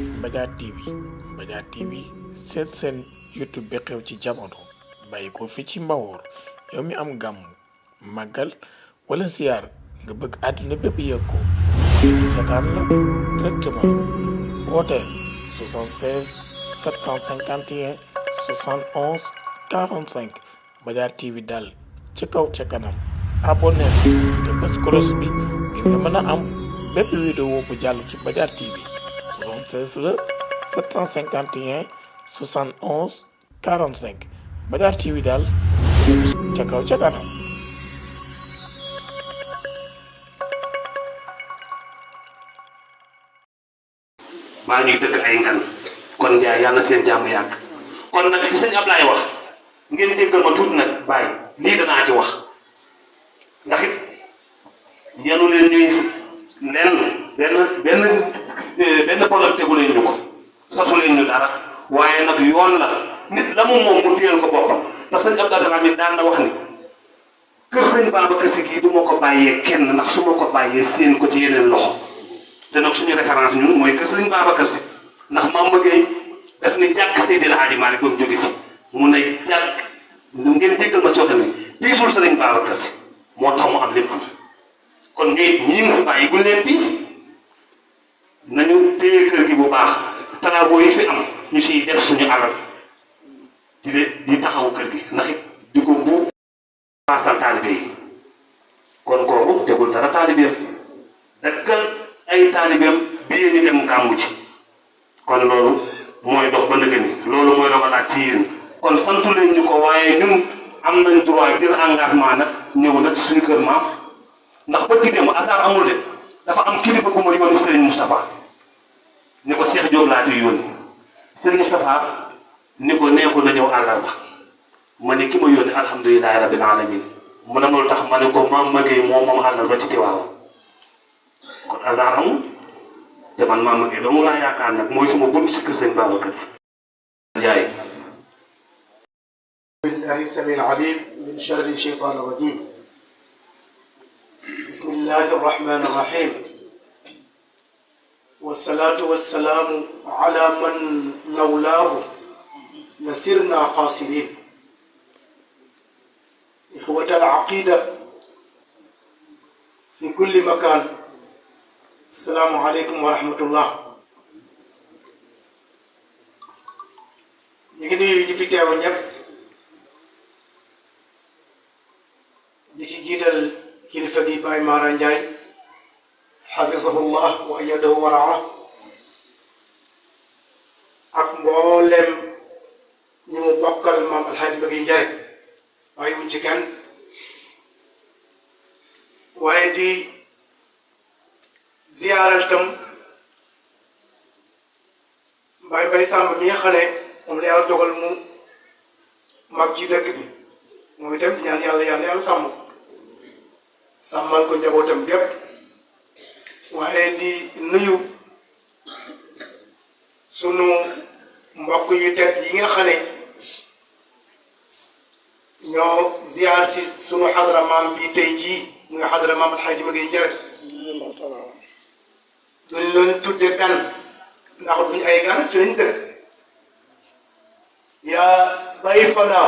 Mbadiar TV Mbadiar TV seen YouTube bi xew ci jamono bàyyi ko fi ci Mbawoor yow mi am gàmm màggal wala ziar nga bëgg àdduna bépp yëg ko seetaan la directement wooteel 76 751 71 45 Mbadiar TV daal ci kaw ca kanam abonné te bës cloche bi ngir nga mën a am bépp vidéo bu jàll ci Mbadiar TV 76 la 751 71 45 Mbadiar TV daal ca kaw ca kanam. maa ngi dëkk ay ngan kon Ndiaye yàlla na seen jàmm yàgg kon nag fi sëñ Ablaye wax ngeen déggal ma tuuti nag bàyyi lii danaa ci wax ndax it yenu leen ñuy benn problème tegu leen ñu ko sasu leen ñu dara waaye nag yoon la nit la moom mu téyel ko boppam ndax sëñ Abdou Rahman daan na wax ni kër sëñ Babacar Si gii du ma ko bàyyee kenn ndax su ma ko bàyyee seen ko ci yeneen loxo te nag suñu référence ñun mooy kër sëñ Babacar Si ndax maam Maguette daf ni jàkk Seydil Hadji Malick ba mu jóge fi mu ne jàkk ngeen jéggal ma cooke ne piisul sëñ Babacar Si moo tax mu am lim am kon ñii mu fi bàyyi buñ leen piis nañu téye kër gi bu baax travaux yi fi am ñu siy def suñu alal di taxawu kër gi ndax it di ko buub paasal taalibe yi kon kooku tegul dara taalibeem dakkal ay taalibeem bii ñu dem gàmmu ci kon loolu mooy dox ba nëgë ni loolu mooy dogalaat ci yéen kon santu leen ñu ko waaye ñun am nañ droit jël engagement nag ñëw nag suñu kër maam ndax ba ci dem hasard amul de dafa am kilifa bu ma yónni Serigne Moustapha ni ko Cheikh Diop laa ci yónni Serigne Moustapha ni ko nee ko na ñëw àllarba ma ne ki ma yónni alhamdulilahi rabbil alamin mu ne loolu tax ma ne ko maam Maguette moom àllarba ci Tiwaawan kon hasard amul te man maam Maguette doomu laa yaakaar nag mooy suma bunt si kër sëñ Babacar Si Ndiaye. billahi samil alim min sharri shaytan rajim bismillahi arrahmani arrahim wassalatu wassalamu ala man lawlaahu nasirna xaasirin ixwata alaqida fi kulli makan assalaamu aleykum wa rahmatullah ñu ngi nuyu ñi fi teew ñëpp di ci jiital kilifa gi Baye Mara Ndiaye xafisahullah wa ayadahu wa raa ak mboolem ñi mu bokkal maam Alxaaji Maguette Ndiaye waaye wuñ ci kenn waaye di ziyaaral tam Baye Samb mi nga xam ne moom la yàlla dogal mu mag ci dëkk bi moom itam di ñaan yàlla sàmmal ko njabootam gépp waaye di nuyu sunu mbokk yu tedd yi nga xam ne ñoo ziar si sunu xadra maam bi tey jii nga xadra maam Alxaaji Maguette Ndiaye duñ leen tudde gan ndax duñ ay gan fi lañ dëkk yaa dayfana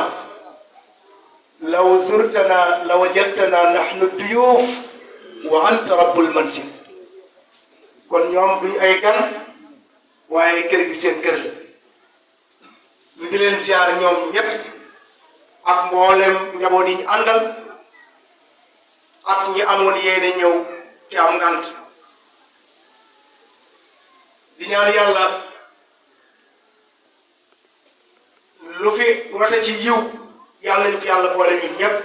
law zurtana la wajadtana nahnu duyuuf wa anta rabbul manzil kon ñoom duñ ay gan waaye kër gi seen kër la ñu ngi leen ziar ñoom ñëpp ak mboolem njaboot yi ñu àndal ak ñi amoon yéene ñëw te am ngant di ñaan yàlla lu fi rote ci yiw yàlla ñu ko yàlla boole ñun ñëpp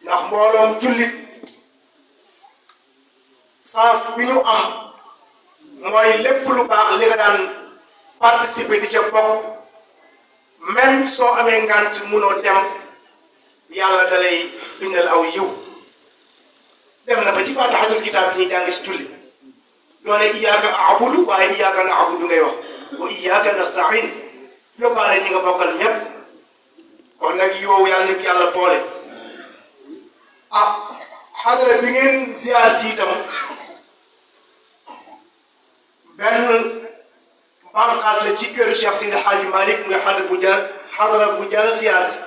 ndax mbooloom jullit sens bi ñu am mooy lépp lu baax li nga daan participer di ca bokk même soo amee ngant munoo dem yàlla dalay bindal aw yiw dem na ba ci faatixatul kitaab bi ñuy jàng si julli yoo ne iyyaka a'budu waaye iyyaka na'budu ngay wax wa iyyaka nasta'in yóbbaale ñi nga bokkal ñëpp kon nag yow yàlla ñu yàlla boole xadara bi ngeen ziar si itam banqaas la ci këru Cheikh Sidi Hadji Malick muy xadara bu jar siyaar si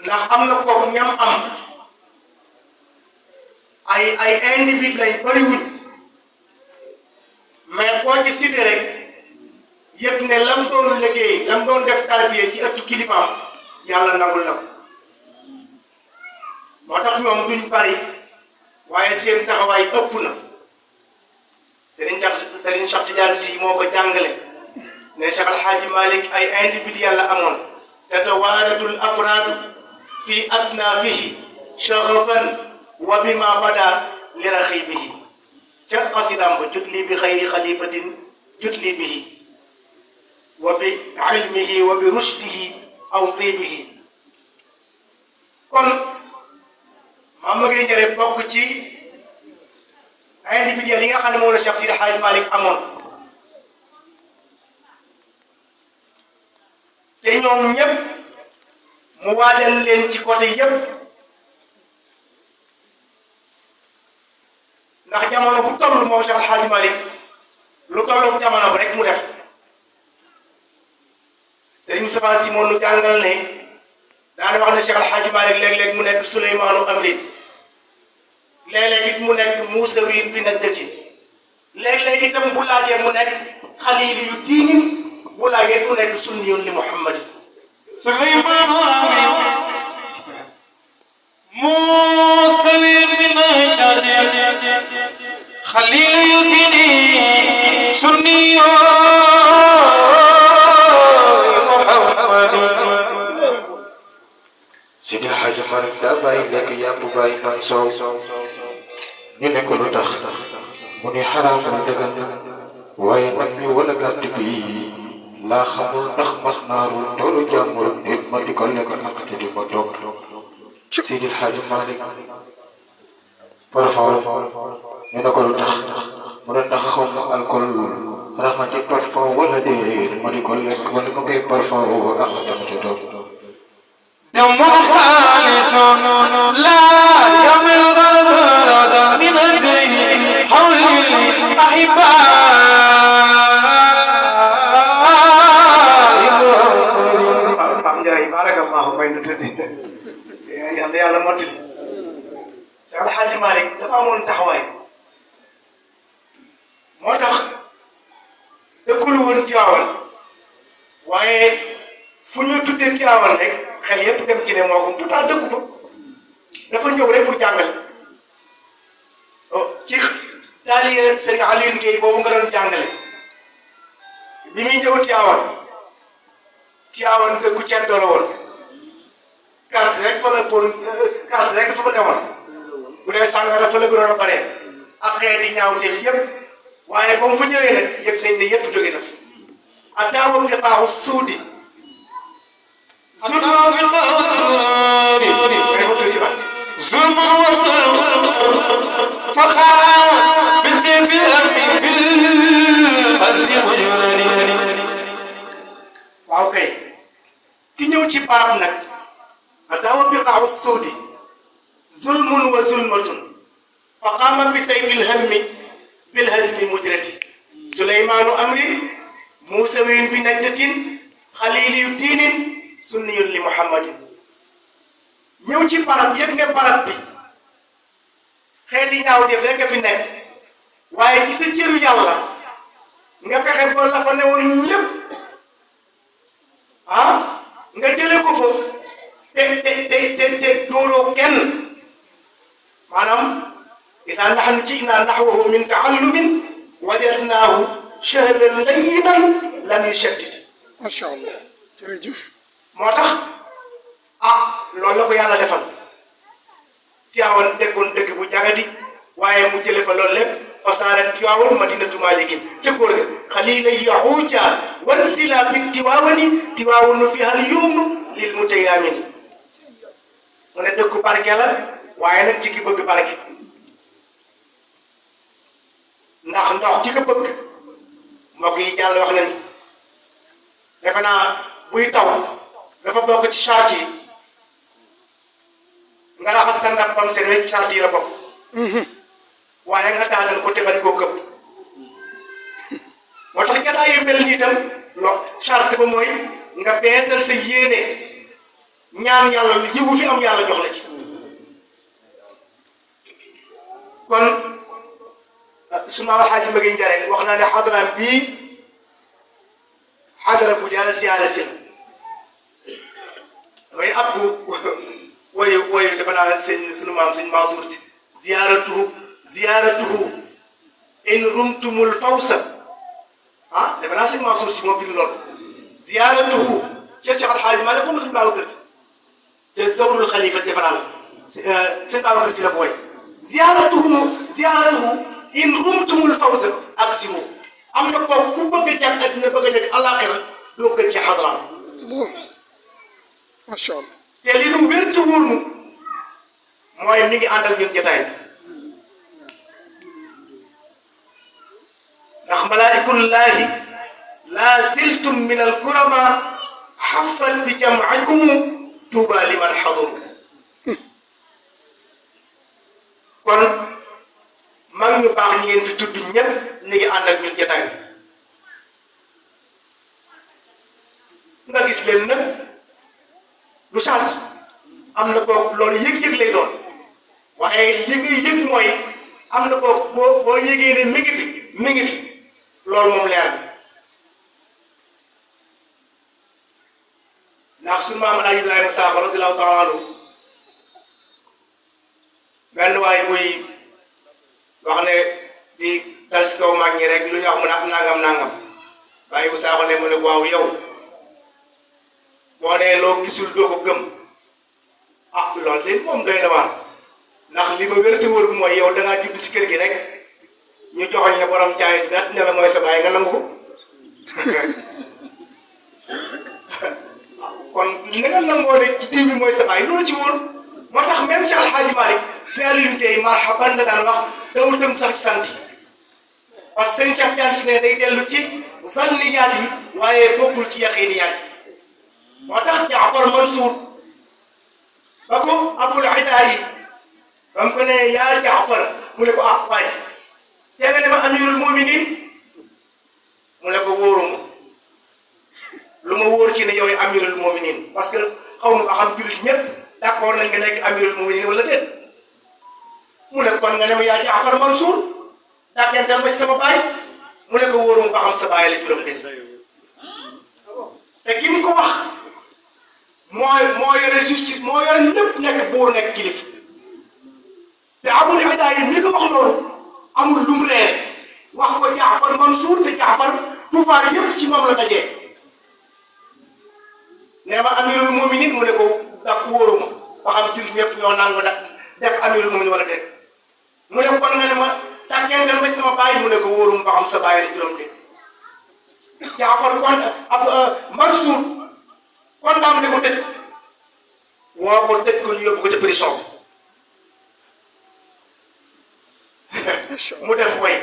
ndax am na kook ñam am ay individu lañ bëriwuñ mais koo ci cité rek yëg ne lam doon liggéey lam doon def tarbiya ci ëttu kilifaam yàlla nangul na ko moo tax ñoom duñ bari waaye seen taxawaay ëpp na Serigne Cheikh Tidiane Sy moo ko jàngale ne Cheikh Al Hadji Malick ay individu yàlla amoon tatawaaratul afraadu fi aknaafihi shaghafan wa bima bada li raxibihi ca xasidam ba jutli bi xayri xalifatin jutli bihi wa bi ilmihi wa bi rushdihi aw tibihi kon Mame Maguette Ndiaye bokk ci individuel yi nga xam ne moom la Cheikh Sidi Hadji Malick amoon te ñoom ñëpp mu waajal leen ci côté yëpp ndax jamono bu toll moom Cheikh Hadji Malick lu tolloog jamono bu rek mu def Serigne Moustapha Sy moo nu jàngal ne daana wax ne Cheikh Hadji Malick léeg-léeg mu nekk Suleymaanu Amrin léeg-léeg it mu nekk Muusawiin bi Najdatin léeg-léeg itam bu laajee mu nekk Xaliili yu diinin bu laajee mu nekk sunniyun li Muhammad Suleymaanu Amrin Muusawiin bi Najdatin Xaliili yu diinin sunniyun li Muhammad Sidi Hadji Malick daa bàyyi lekk yàpp bàyyi naan soow ñu ne ko lu tax mu ne xaraamul dëggal waaye nag bi wala gàtt bi laa xamul ndax mas naarul toolu jàmbur nit ma di ko lekk ak te di ma toog Sidi Hadji Malick parfois ñu ne ko lu tax mu ne ndax xaw ma alcool raxmati parfois wala dee ma di ko lekk wala ma koy parfois ak ma di toog دم خالص لا يمل غرد من الدين حول الأحباء Mame Ndiaye barakallahu may nu tëddi yàlla mottali Cheikh Al Hadji Malick dafa amoon taxawaay moo tax dëkkul woon Tiwaawan waaye fu ñu tuddee Tiwaawan rek xel yépp dem ci ne moo ko pourtant dëkku fa dafa ñëw rek pour jàngal ci daal di Serigne Aliou Guèye boobu nga doon jàngale bi muy ñëw Tiwaawan dëkku ceddoo la woon carte rek fa la bon carte rek fa ko demoon bu dee sàngara fa la gënoon a bare ak xeeti ñaaw def yépp waaye ba mu fa ñëwee nag yëg nañ ne yépp jóge na fi attaawam bi xaaxu suudi ظلم وظلم فخاوة بالسيف الأرض بالحزن مجرد waaw kay ki ñëw ci barab nag adaawa biqaaw suudi zulmun wa zulmatun fa qaama bi sayfil hammi bil hazmi mujrati Suleymaanu Amrin Muusawiin bi Najdatin Xaliiliyu diinin sunniyun li Muhammadin ñëw ci barab yëg ne barab bi xeeti ñaaw def rek fi nekk waaye ci sa cëru yàlla nga fexe ba la fa newoon lépp nga jëlee ko foofu te dooloo kenn maanaam isa nahnu ji'naa nahwahu min ta'allumin wajadnaahu shahlan layyinan lam yushaddid. macha allah jërëjëf. moo tax loolu la ko yàlla defal Tiwaawan déggoon dëkk bu jagadi waaye mu jëlee fa loolu lépp fasaarat Tiwaawan madinatu maalikin ca góor ga xaliila yahuuja wansila bi Tiwaawanu fiha al-yumnu lil mutayamini mu ne dëkku barke la waaye nag ci ki bëgg barke ndax ndox ci ko bëgg mbokk yi jàll wax nañ defe naa buy taw dafa bokk ci charte yi nga raxas sa ndab bam set wecc charte yi la bokk waaye nga taatal ko te bañ koo këpp moo tax jotaay yu mel nii itam charte ba mooy nga beesal sa yéene ñaan yàlla lu yiwu fi am yàlla jox la ci kon su ma waxaaji ma ngi njare wax naa ne xadaraam bii xadara bu jaara siyaara si la damay ab woyu dafa naa sunu maam sëñ Mansour si ziyaaratuhu in rumtumul fawsa dafa naa sëñ Mansour si moo bind loolu ziyaaratuhu ca Cheikh Alxaaji maa ne comme sëñ Babacar si ca zawrul xalifa defe naa la sëñ Babacar si la ko woy ziyaaratuhu in rumtumul fawsa ak siru am na kooku ku bëgg a jàpp àddina bëgg a jëkk àllaaxira doo gën ci xadaraam macha allah te li nu wér te wóor nu mooy mi ngi ànd ak ñun jotaay ndax malaa'ikullaahi laa ziltum min al-kurama xafat bi jam'ikum tuuba liman xadaru kon mag ñu baax ñi ngeen fi tudd ñëpp ñu ngi ànd ak ñun jotaay nga gis leen nag lu sant am na ko loolu yëg-yëg lay doon waaye li ngay yëg mooy am na ko boo yëgee ne mi ngi fi loolu moom leer na ndax suñu maam Alaaji Ibrahima Sakho radiyallaahu taala anhu benn waay muy wax ne di dal ci kaw mag ñi rek lu ñu wax mu ne nangam waaye bu Sakho ne mu ne waaw yow boo nee loo gisul doo ko gëm loolu de moom doy na waar ndax li ma wér te wóor mooy yow da ngaa judd ci kër gi rek ñu joxoñ la borom jaay gàtt ne la mooy sa baay nga nangu ko kon li nga nangoo ne diw bi mooy sa baay loolu ci wóor moo tax même ci Alxaaji Malick si Aliou Guèye marhaban la daan wax dawutam sax sant parce que sëñ Cheikh Diagne si ne day dellu ci zanniyaat yi waaye bokkul ci yaqiiniyaat yi moo tax Jaafar Mansour ba ko Abul Ida yi ba mu ko ne yaa Jaafar mu ne ko waaye te nga ne ma amirul muminin mu ne ko wóoruma lu ma wóor ci ne yow amirul muminin parce que xaw ma ba xam jullit ñëpp d'accord nañ nga nekk amirul muminin wala déet mu ne kon nga ne ma yaa Jaafar Mansour dàkkental ba ci sama baay mu ne ko wóoruma ba xam sa baay la juróom déet te ki mu ko wax moo yore justice moo yore lépp nekk buur nekk kilif te Abul Ida yi mi ko wax loolu amul lu mu leer wax ko Jaafar Mansour te Jaafar pouvoir yëpp ci moom la dajee nee ma amirul muminin mu ne ko dak wóoruma ba xam jullit ñëpp ñoo nangu def amirul muminin wala déet mu ne kon nga ne ma tàggeen nga ba sama baay mu ne ko wóoruma ba xam sa baay la juróom déet Jaafar kon Mansour kon daam ne ko tëj woo ko tëj ko ñu yóbbu ko ca prison mu def way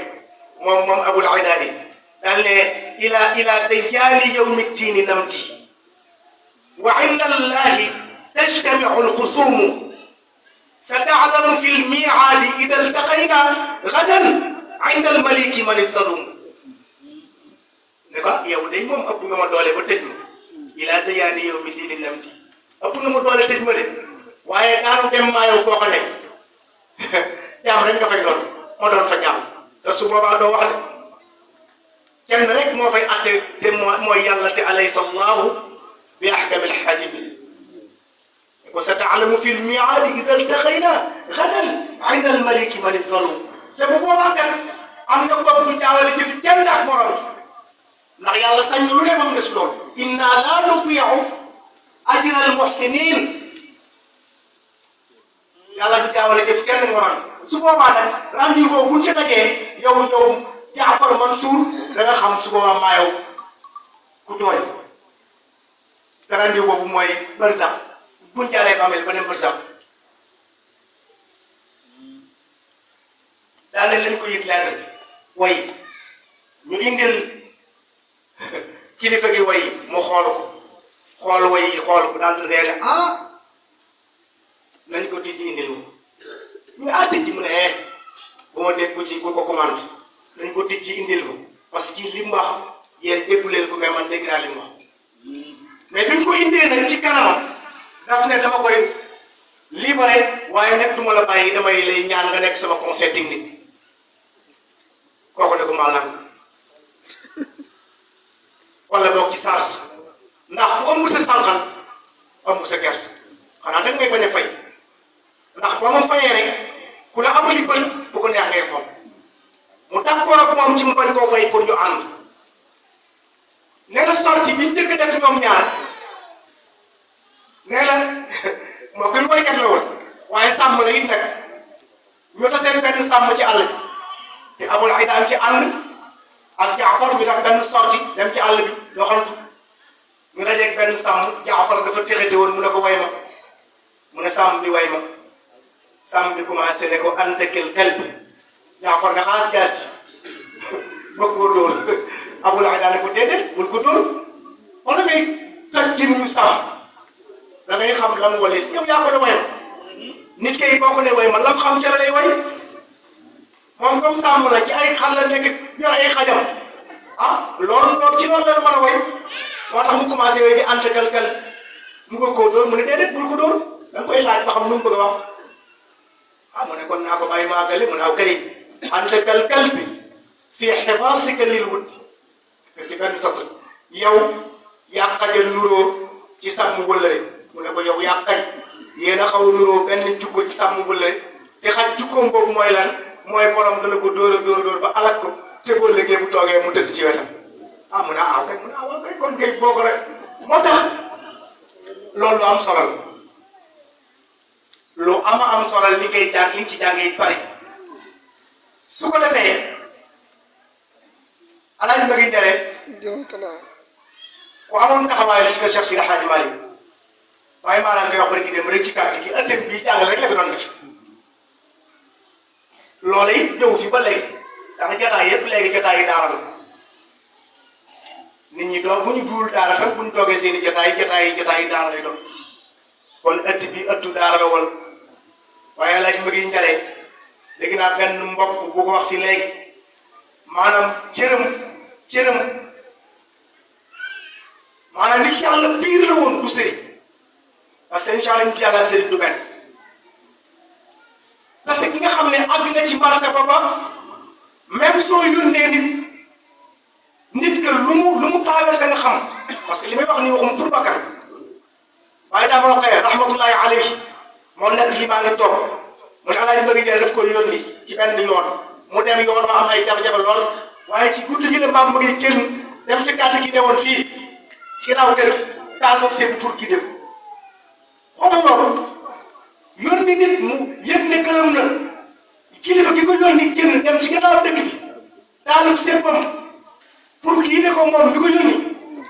moom Abul Ida yi daal ne ila dayyaani yawmi ddiini namdi wa inda Allahi tajtamiu alxusuumu sata'lamu fi lmiicaadi ida iltaqayna gadan inda almaliki man izzalum ne ko yow day moom ëpp nga ma doole ba tëj ma ila dayyaani yawmi ddiini namdi ëpp nga ma doole tëj ma de waaye daanu dem maa yow foo ko ne jaam rek nga fay doon moo doon fa jaam te su boobaa doo wax de kenn rek moo fay atte te mooy yàlla te alaysa allahu bi ahkami alxaakimiin wa sata'lamu fi lmiicaadi iza iltaqaynaa gadan inda almaliki man izzalum te bu boobaa kat am na ko bu jaawale jëfi kenn ak morom ndax yàlla sañ lu ne moom des loolu inna laa nudiicu ajra almuxsinin yàlla du jaawale jëf kenn ak morom su boobaa nag rendez-vous boobu bu ñu ca dajee yow Jaafar Mansour da nga xam su boobaa maa yow ku tooy te rendez-vous boobu mooy barsax bu ñu jaaree bàmmeel ba dem barsax daal lañ ko yëg lettre bi way ñu indil kilifa gi way mu xool way xool ko daal di reere nañ ko tijji indil mu ne tijji mu ne bu ma dégg ko ci ku ko commande dañ ko tijji indil ma parce que li mu wax yéen déggu leen ko mais man dégg naa li mu wax mais biñ ko indee nag ci kanamam daf ne dama koy libéré waaye nag du ma la bàyyi damay lay ñaan nga nekk sama conseil technique kooku de ko maa lànk wala boog ci charge ndax ku ëmb sa sànqal ëmb sa gerte xanaa danga may bañ a fay ndax boo ma fayee rek ku la amali bëri bu ko neex ngay xool mu d'accord ak moom ci mu bañ koo fay pour ñu ànd nee na sortie bi njëkk def ñoom ñaar nee na moo gën woykat la woon waaye sàmm la it nag ñu tasee benn sàmm ci àll bi te Abul Ayda am ci ànd ak Jaafar ñu def benn sortie dem ci àll bi doxantu ñu dajeeg benn sàmm Jaafar dafa téxate woon mu ne ko way ma mu ne sàmm bi way ma sàmm bi commencé ne ko antakil kalb Jaafar nga xaas jaas ji bëgg koo dóor Abul Ayda ne ko déedéet bul ko dóor wala ngay toj ji ñu sàmm da ngay xam la mu walis yow yaa ko ne way ma nit kay boo ko ne way ma lam xam ca la lay way moom comme sàmm la ci ay xar la nekk yor ay xajam ah loolu ci loolu la mën a way moo tax mu commencé way bi antakal kalb mu bëgg koo dóor mu ne déedéet bul ko dóor da nga koy laaj ba xam nu mu bëgg a wax ah mu ne kon naa ko bàyyi maa gële mu ne aw kay antakal kalbi fii xibaasika lil wut ci benn sat yow yaa xajal nuroo ci sàmm wëllëre mu ne ko yow yaa xaj yéen a xaw a nuroo benn jukko ci sàmm wëllëre te xaj jukkoom boobu mooy lan mooy borom dana ko dóor ba alak ko te boo liggéey bu toogee mu tëdd ci wetam ah mu ne ah kay mu ne ah waaw kay kon kay boo ko rek moo tax loolu lu am solo la lu am solo li ngay jàng li ci jàngee bari su ko defee alaaji ma ngi jëlee ku amoon taxawaay la ci kër Cheikh Sidi Hadji Malick waaye maanaam koy wax ba dem rek ci kàddu gi ëttam bii jàngale rek la fi doon def loola it ñëw fi ba léegi ndax jotaay yëpp léegi jotaay yi daara la nit ñi doon bu ñu duul daara tam bu ñu toogee seen i jotaay yi daara lay doon kon ëtt bi ëttu daara la woon waaye laaj ma ngi njale léegi naa benn mbokk bu ko wax fi léegi maanaam cërëm maanaam nit yàlla biir la woon bu sëriñ parce que incha allah nit yàlla sëriñ du benn parce que ki nga xam ne àgg nga ci martaba ba même soo yónnee nit que lu mu traversé nga xam parce que li may wax nii waxum pour bakkan waaye daa ma xëy rahmatullahi alayhi moo nekk li maa ngi toog mu ne alaaji ma ngi jël daf ko yónni ci benn yoon mu dem yoon ma am ay jafe-jafe lool waaye ci guddi gi la maam ma ngi génn dem ci kàddu gi ne woon fii ci ginnaaw kër daal foofu seen pour ki dem xoolal loolu yónni nit mu yëg ne gëlëm na kilifa gi ko yónni génn dem ci ginnaaw dëkk bi daalum seppam pour kii ne ko moom mi ko yónni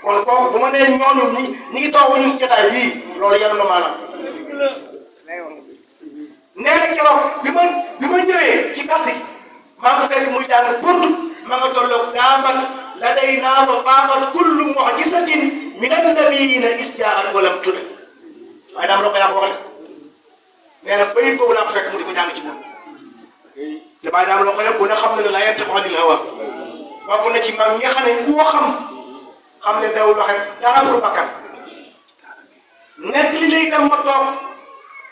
kon kooku bu ma nee ñooñu ñi ngi toog ñun jotaay bii loolu yàlla na maanaam nee na keroog bi ma ñëwee ci kàddu gi maa ngi fekk muy jàng burdu ma nga tolloog daamat la day naa fa faamat kullu mu'jizatin min annabiyina isjaat walam tudd waaye daam la ko yàq wax nee na bayit boobu laa ko fekk mu di ko jàng ci moom te bàyyi daam la ko yàq bu ne xam ne laa yantiqu anil hawa bokk na ci mag ñi nga xam ne koo xam ne dawul waxe dara pour bakkan nett li lay tam ma toog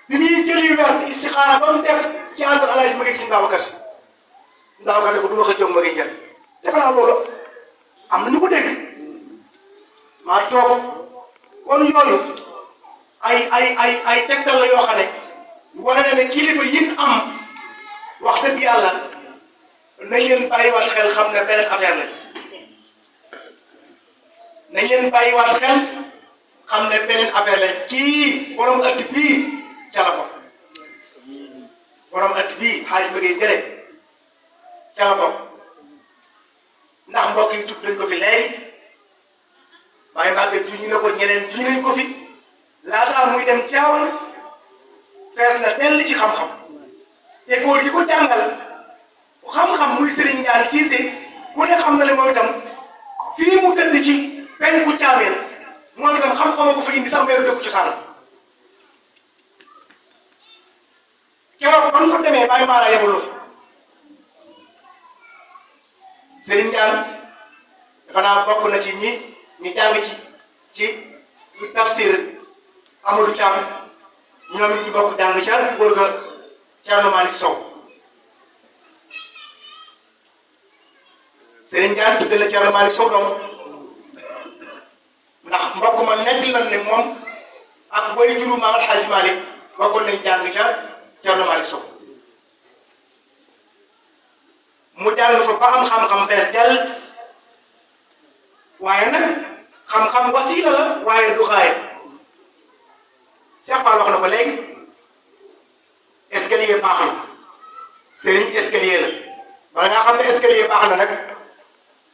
bi muy jëli weer istixaara ba mu def ci ànd alaaji ma ngi si Babacar Si Babacar ne ko du ma xëccoo ma ngi jël defe naa loolu am na ñu ko dégg maa toog kon yooyu ay tegtal la yoo xam ne wane na ne kilifa yin am wax dëgg yàlla nañ leen bàyyiwaat xel xam ne beneen affaire la nañ leen bàyyiwaat xel xam ne beneen affaire la kii borom ëtt bii ca la bokk borom ëtt bii xaaj ma ngi jële ca la bokk ndax mbokk yi tudd nañ ko fi léegi waaye mbàgg ju ñu ne ko ñeneen ju nañ ko fi laataa muy dem Tiwaawan fees na dell ci xam-xam école gi ko jàngal xam-xam muy Serigne Ndiane Cissé ku ne xam na ne moom itam fii mu tëdd ci penku Caameen moom itam xam-xama ko fa indi sax meeru dëkk cosaan keroog ban fa demee bàyyi maara yebal fa Serigne Ndiane dafa naa bokk na ci ñi jàng ci tafsir Amadou Thiam ñoom it ñu bokk jàng ca góor ga Thierno Malick Sow Serigne Ndiane tuddee la Thierno Malick Sow doom ndax mbokk ma nekk lan ne moom ak way juru Maam Alxaaji Malick bokkoon nañ jàng ca Thierno Malick Sow mu jàng fa ba am xam-xam fees dell waaye nag xam-xam wasiila la waaye du xaaya Cheikh Fall wax na ko léegi escalier baax na Serigne escalier la bala nga xam ne escalier baax na nag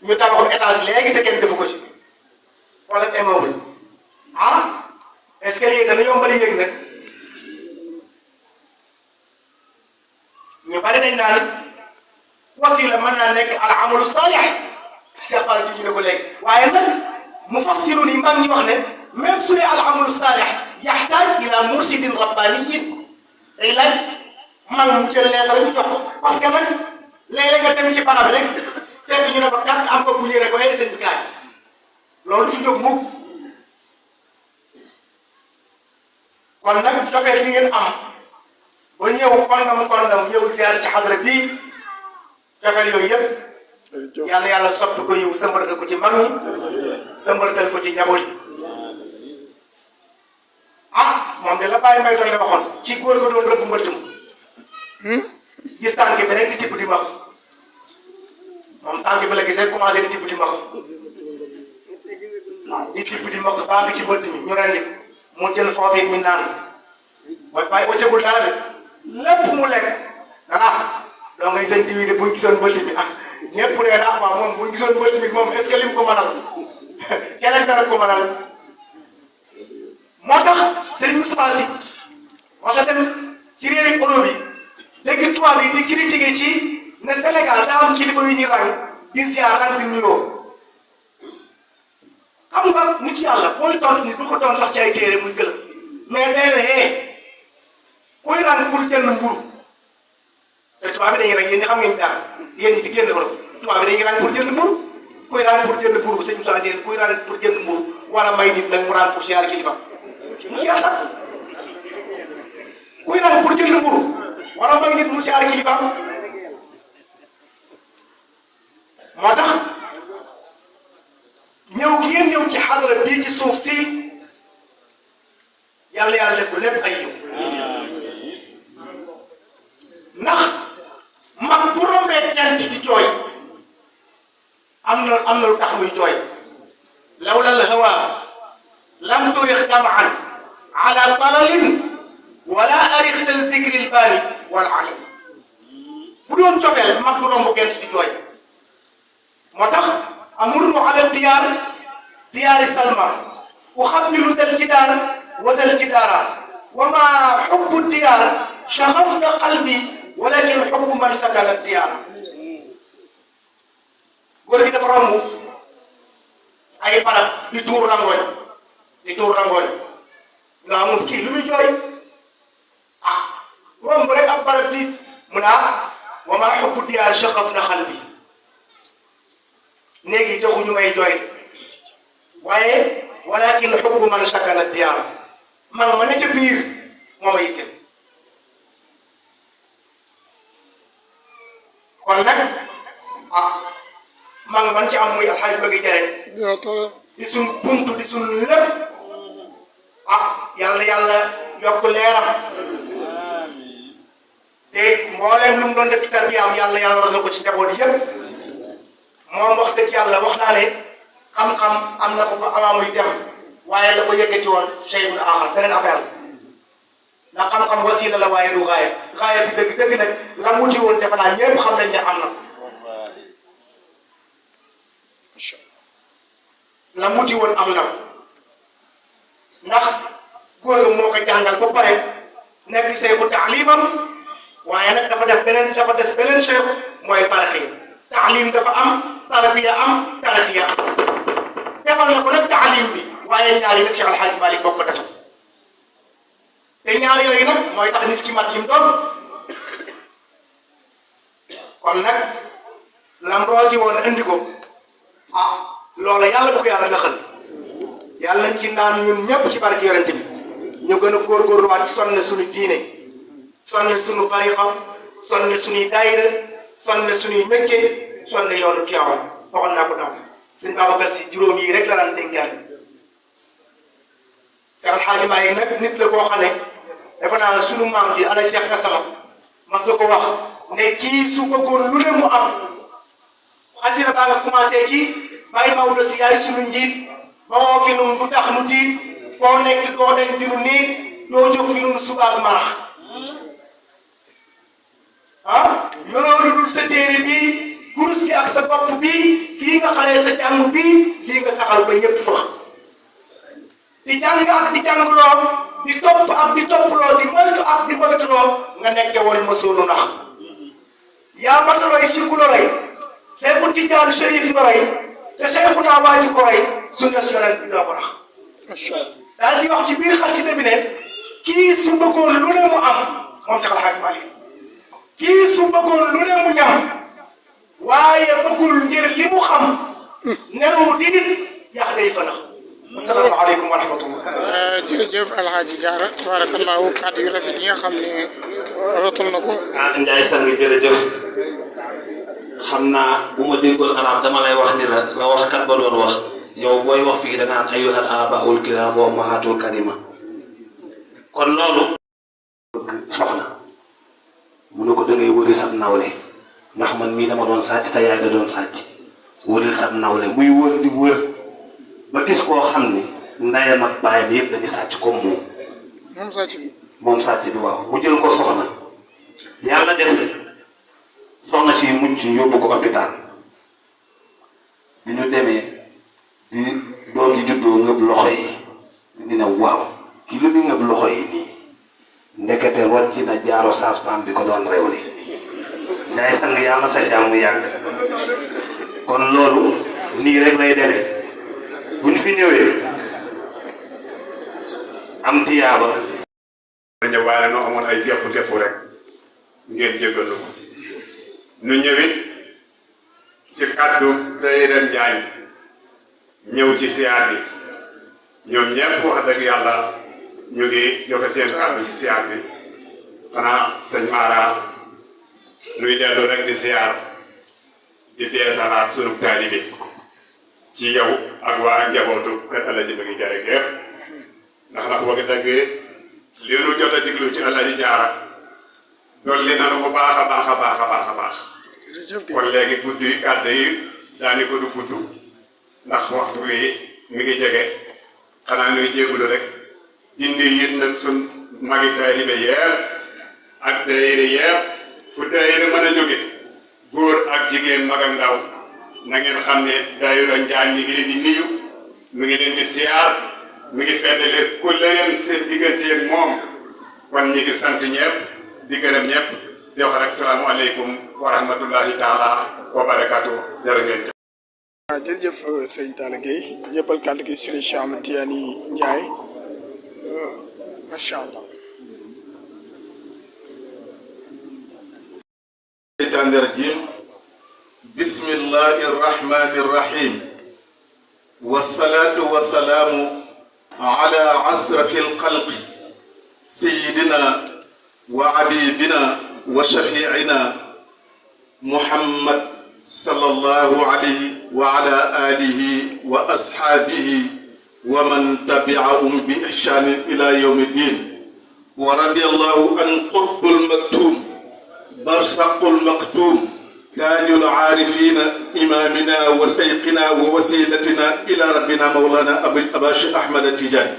ñu tabaxum étage léegi te kenn defu ko ci wala immeuble escalier dana yombali yéeg nag ñu bari dañ naan wasiila mën naa nekk al amalu saalih Cheikh Fall ji ñu ne ko léegi waaye nag mufassirun yi mag ñi wax ne même su dee al amalu saalih yaxtaaj ila mursidin rabbaniyin day laaj mag mu jël leetar ñu jox ko parce que nag léeg-léeg nga dem ci barab rek fekk ñu ne ko kat am ko bu ñëwee ko seen bi kaay loolu fi jóg mukk kon nag cofeel gi ngeen am ba ñëw kongam ñëw ziar ci xadra bii cofeel yooyu yëpp yàlla yàlla sotti ko yiw sëmbartal ko ci mag ñi sëmbartal ko ci njaboot yi moom de la bàyyi may doon le waxoon ci góor ga doon rëbb mbëtt mu gis tànk bi rek di tibb di max moom tànk bi la gis rek commencé di tibb di max di tibb di max baa ngi ci mbëtt mi ñu rendi mu jël foofu it mi naan mooy bàyyi wëccagul dara de lépp mu lekk dana doo ngay sëñ diwi de buñ gisoon mbëtt mi ñëpp ree daa waaw moom buñ gisoon mbëtt mi moom est-ce que lim ko mënal keneen dara ko mënal moo tax Serigne Moustapha Sy mos a dem ci réewi Europe yi léegi tubaab yi di critiquer ci ne Sénégal daa am kilifa yu ñuy rang di ziar rang di nuyoo xam nga nit yàlla booy tontu nit bu ko doon sax ci ay téere muy gëlëm mais day ne kuy rang pour jënd mburu te tubaab bi dañuy rang yéen ñi xam ngeen dara yéen ñi di génn Europe tubaab bi dañuy rang pour jënd mburu kuy rang pour jënd mburu sëñ Moussa Dieng kuy rang pour jënd mburu war a may nit nag mu rang pour ziar kilifa mu yàlla kuy rang pour jënd mburu wala may nit mu siyaar kilifaam moo tax ñëw gi ngeen ñëw ci xadara bii ci suuf si yàlla yàlla def ko lépp ay yiw ndax mag bu rombee jant di jooy am na lu tax muy jooy lawla al hawa lam turix damaan ala talalin wala arixta dikri l baani wal alim bu doon cofeel mag du romb gent di jooy moo tax amurru ala diyaari salma uxabbilu dal jidaar wa dal jidaara wa ma xubbu diyaar shaxafna qalbi walakin xubbu man sakana diyaara góor gi dafa romb ay barab di tuur rangooñ nga amul kii lu muy jooy romb rek ab barab bi mu naa wa ma xubbu diyaar shaxafna qalbi néegi taxuñu may jooy waaye walakin xubbu man sakana diyaar man ma ne ca biir moo ma yitteel kon nag man man ci am muy alxaaj bëgg jare di suñ buntu di suñ lépp yàlla yokk leeram te mbooleem lu mu doon def ci tarbiyaam yàlla rosal ko ci njaboot yépp moom wax dëgg yàlla wax naa ne xam-xam am na ko ba avant muy dem waaye la ko yëkkati woon cheyun axar beneen affaire la ndax xam-xam wasiila la waaye du gaaya bi dëgg nag la mu ci woon defe naa ñëpp xam nañ ne am na la mu ci woon am na ndax góor ga moo ko jàngal ba pare nekk seexu taalimam waaye nag dafa des beneen cheikh mooy taraxiya taalim dafa am tarbiya am taraxiya am defal na ko nag taalim bi waaye ñaari nag Cheikh Alhaji Malick bokk ko defal te ñaar yooyu nag mooy tax nit ki mat yi mu doon kon nag lam rooti woon indi ko ah loola yàlla bu ko yàlla naxal yàlla nañ ci naan ñun ñëpp ci barke yorente bi ñu gën a góorgóorluwaat sonne suñu diine sonne suñu tariqa sonne suñuy daayira sonne suñuy métier sonne yoonu Tiwaawan waxoon naa ko daw sëñ Babacar Si juróom yi rek la daan dénkaat Seex Alxaaji Maalik nag nit la koo xam ne dafa naa suñu maam ji ala Seex Kasama mas na ko wax ne kii su bëggoon lu ne mu am xasira baa nga commencé ci Baye Maodo Si yaay suñu njiit ba woo fi nun du tax nu tiit foo nekk doo den dinu niit doo jóg fi nun subaak marax ah yoroo lu dul sa téere bii kurus gi ak sa bopp bii fii nga xalee sa jàng bii lii nga saxal ba ñëpp fax di jàng ak di jàngloo di topp ak di topploo di moytu ak di moytuloo nga nekke woon ma soonu nax yaa mata roy sikku la roy Seexu Tijaan Chérif nga roy te Seexuna Waaji ko roy sunna si yonent bi doo ko rax daal di wax ci biir xasida bi ne kii su bëggoon lu ne mu am moom Seex Alxaaji Maalik kii su bëggoon lu ne mu ñam waaye bëggul ngir li mu xam neru di nit yax day fana assalaamu aleykum wa rahmatullah jërëjëf Alxaaji Jaara tabarakallahu kàddu yu rafet yi nga xam ne rotal na ko Njaay sang jërëjëf xam naa bu ma déggoon arab dama lay wax ni la wax kat ba doon wax yow booy wax fii da nga naan ayyuhal aabaa'ul kiraam wa ummahatul karima kon loolu soxna mu ne ko da ngay wëri sab nawle ndax man mii dama doon sàcc sa yaay da doon sàcc wëril sab nawle muy wër di wër ba gis koo xam ni ndeyam ak baayam yëpp dañuy sàcc comme moom moom sàcc bi waaw mu jël ko soxna yàlla def soxna si mucc yóbbu ko hôpital bi ñu demee di doom ji juddoo ngëb loxo yi di ne waaw kii lu di ngëb loxo yi nii ndekete rocc na jaaro sage-femme bi ko doon réew li Njaay sang yàlla sa jàmm yàgg kon loolu nii rek lay demee buñ fi ñëwee am tiyaaba dañu waaye noo amoon ay jekku-tekku rek ngeen jéggal ko nu ñëwit ci kàddu daayira Njaañ ñëw ci siyaar bi ñoom ñëpp wax dëgg yàlla ñu ngi joxe seen kàddu ci siyaar bi xanaa sëñ Mara nuy dellu rek di siyaar di beesalaat sunu taalibe ci yow ak waa njabootu kër Alaaji Mbay Jaara gépp ndax wax dëgg li nu jot a diglu ci Alaaji Jaara dolli nanu bu baax a baax a baax a baax a baax kon léegi gudd yi kàddu yi daani ko du gudd ndax waxtu wi mi ngi jege xanaa nuy jéegulu rek indi yit nag sun magi taalibe yeer ak daayira yeer fu daayira mën a jóge góor ak jigéen mag ak ndaw na ngeen xam ne daayira Njaañ mi ngi leen di nuyu mi ngi leen di siyaar mi ngi feddale ku leneen seen digganteeg moom kon ñi ngi sant ñëpp di gërëm ñëpp di wax rek salaamualeykum wa rahmatullahi taala wa barakaatu jërë ngeen jëf. waaw jërëjëf sëñ Talla Gueye yëppal kàddu gi Serigne Cheikh Ahmed Tidiane Ndiaye macha allah. الشيطان الرجيم بسم الله الرحمن الرحيم والصلاة والسلام على أشرف الخلق سيدنا وحبيبنا وشفيعنا محمد صلى الله عليه وعلى آله وأصحابه ومن تبعهم بإحسان إلى يوم الدين ورضي الله عن قطب المكتوم برزق المكتوم تاج العارفين إمامنا وسيقنا ووسيلتنا إلى ربنا مولانا أبي أباش أحمد التجاني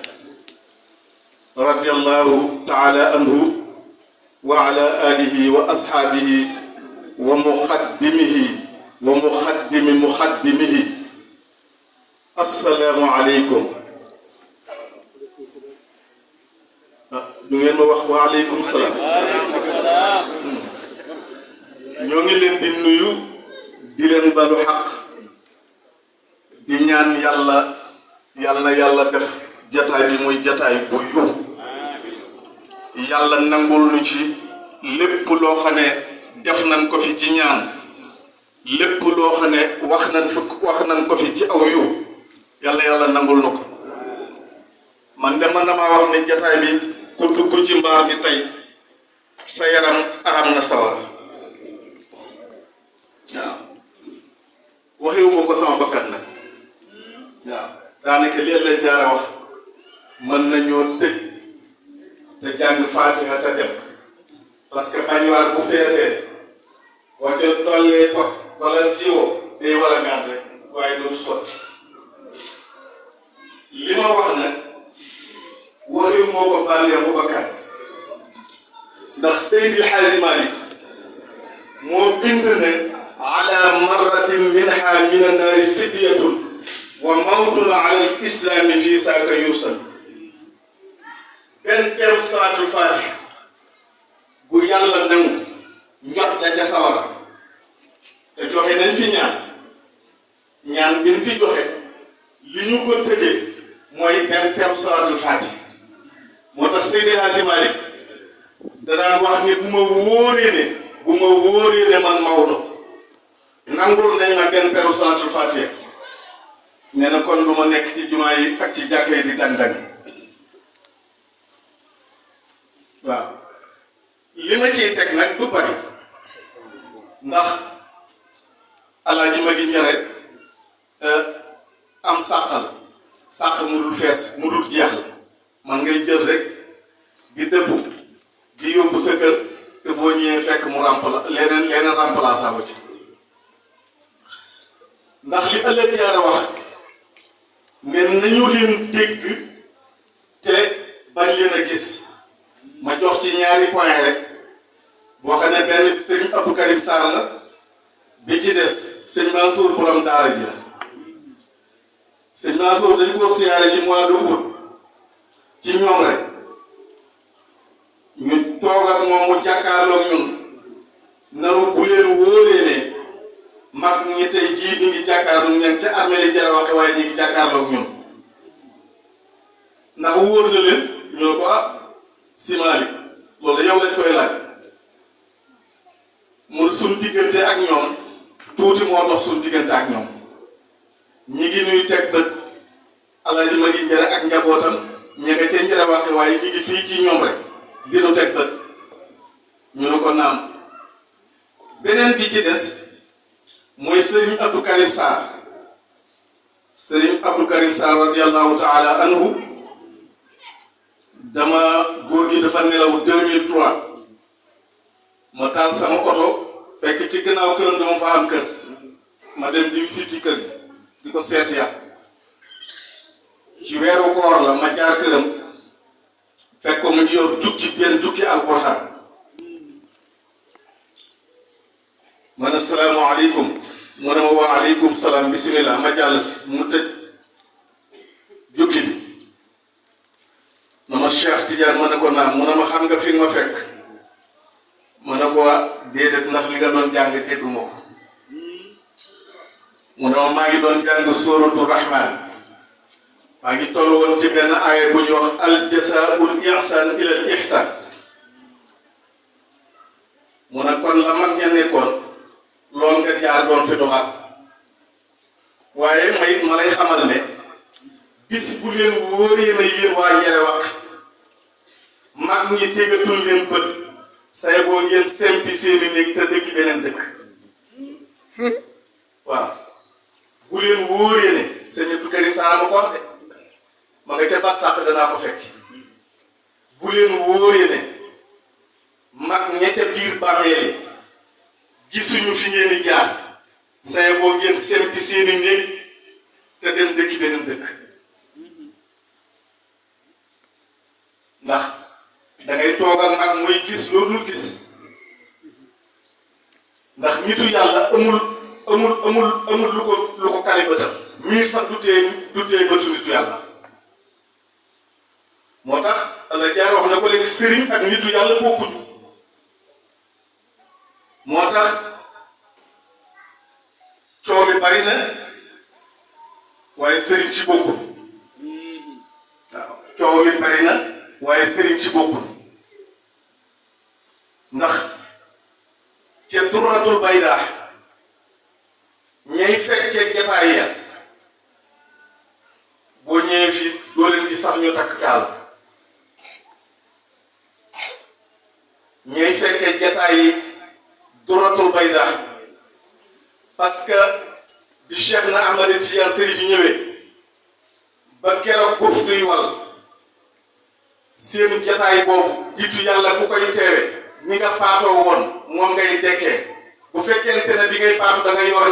رضي الله تعالى عنه وعلى آله وأصحابه ومقدمه ومقدم مقدمه السلام عليكم نغير وعليكم السلام ñoo ngi leen di nuyu di leen balu xaq di ñaan yàlla na yàlla def jataay bi muy jataay bu yu yàlla nangul nu ci lépp loo xam ne def nañ ko fi ci ñaan lépp loo xam ne wax nañ ko fi ci aw yu yàlla nangul na ko man de man damaa wax ne jataay bi ku dugg ci mbaar mi tey sa yaram aram na sawar waaw waxewuma ko sama bakkat nag waaw daanaka lii la jaara wax mën nañoo tëj te jàng faatiha te dem parce que bañuwaar bu feesee wajo dollee pot wala siwo day wala ngaan rek waaye dootu sotti li ma wax nag waxi moo ko bànneexu bakkat ndax Seydi El Hadji Malick moo bind ne ala marratin minha min annaari fidyatun wa mawtun ala al islami fii saaka yursal benn peru salaatul faatiha bu yàlla nangu njot la ca sawara te joxe nañ fi ñaan bi ñu fi joxe li ñu ko tëjee mooy benn peru salaatul faatiha moo tax Seydi El Hadji Malick danaan wax ni bu ma wóoree ne man Maodo nangul nañ ma benn peru salaatul faatiha nee na kon du ma nekk ci jumaa yi ak ci jàkka yi di dang-dang waaw li ma ciy teg nag du bari ndax alaaji ma gi ñare am sàq mu dul fees mu dul jeex la man ngay jël rek di dëbbu di yóbbu sa kër te boo ñëwee fekk mu leneen remplaçant ko ci ndax li ëllëg yaara wax ne nañu leen dégg te bañ leen a gis ma jox ci ñaari point rek boo xam ne benn sëriñ Abdou Karim Sarr la bi ci des sëñ Mansour borom daara ji la sëñ Mansour dañ ko siyaare ji mois de août ci ñoom rek ñu toog ak moom mu jàkkaarloog ñun naru bu leen wóoree ne mag ñi tey jii ñu ngi jàkkaarloog ñan ca armée li jara waxe waaye ñu ngi jàkkaarloog ñun ndax wóor na leen ñoo ko simaali loolu yow lañ koy laaj mun suñ diggante ak ñoom tuuti moo dox suñ diggante ak ñoom ñi ngi nuy teg bët alaaji ma ngi njëre ak njabootam ña nga ca njëre waxe waaye ñi ngi fii ci ñoom rek dinu teg bët ñu ne ko naam beneen bi ci des mooy Serigne Abdou Karim Sarr Serigne Abdou Karim Sarr radiyallahu taala anhu dama góor gi dafa nelaw 2003 ma taal sama oto fekk ci gannaaw këram dama fa am kër ma dem di visiti kër gi di ko seet ya ci weeru koor la ma jaar këram fekk ko mu ngi yor jukki alquran man assalaamu aleykum mu ne ma wa aleykum salaam bismillah ma jàll si mu tëj jukki bi na ma Cheikh Tidiane ma ne ko naam mu ne ma xam nga fi ma fekk ma ne ko déedéet ndax li nga doon jàng dégguma ko mu ne ma maa ngi doon jàng sóoratu rahman maa ngi toll woon ci benn aaya bu ñuy wax al jasaa'ul ihsaan ila al ihsaan mu ne kon la mag ña nekkoon loolu nga jaar doon fi doxaat waaye ma lay xamal ne bis bu leen wóoree na yéen waa Njere Wax mag ñi tegatul leen bët say boo ngeen sempi seeni néeg te dëkk beneen dëkk waaw bu leen wóoree ne sëñ Abdou Karim Sarr ma ko wax de ma nga ca bat sàq danaa ko fekk bu leen wóoree ne mag ña ca biir bàmmeel gisuñu fi ngeen di jaar say boo ngeen sempi seeni néeg te dem dëkk beneen dëkk ndax dangay toog ak mag muy gis loolu gis ndax nitu yàlla amul lu ko kale bëtam miir sax du tee bëtu nitu yàlla moo tax la jaar wax na ko léegi sëriñ ak nitu yàlla bokkuñu moo tax coow bi bari na waaye sëriñ ci bokkul waaw coow bi bari na waaye sëriñ ci bokkul ndax ca Duratul Baydaa fekkee jataay ya boo ñëwee fii doo leen gis sax ñu takk kaal ñooy fekkee jataay yi duratul bayda parce que bi Cheikh na Ahmad Tidiane Chérif yi ñëwee ba keroog buftuy wal seen jataay boobu ditu yàlla ku koy teewe ni nga faatoo woon moom ngay dekkee bu fekkente ne bi ngay faatu da nga yor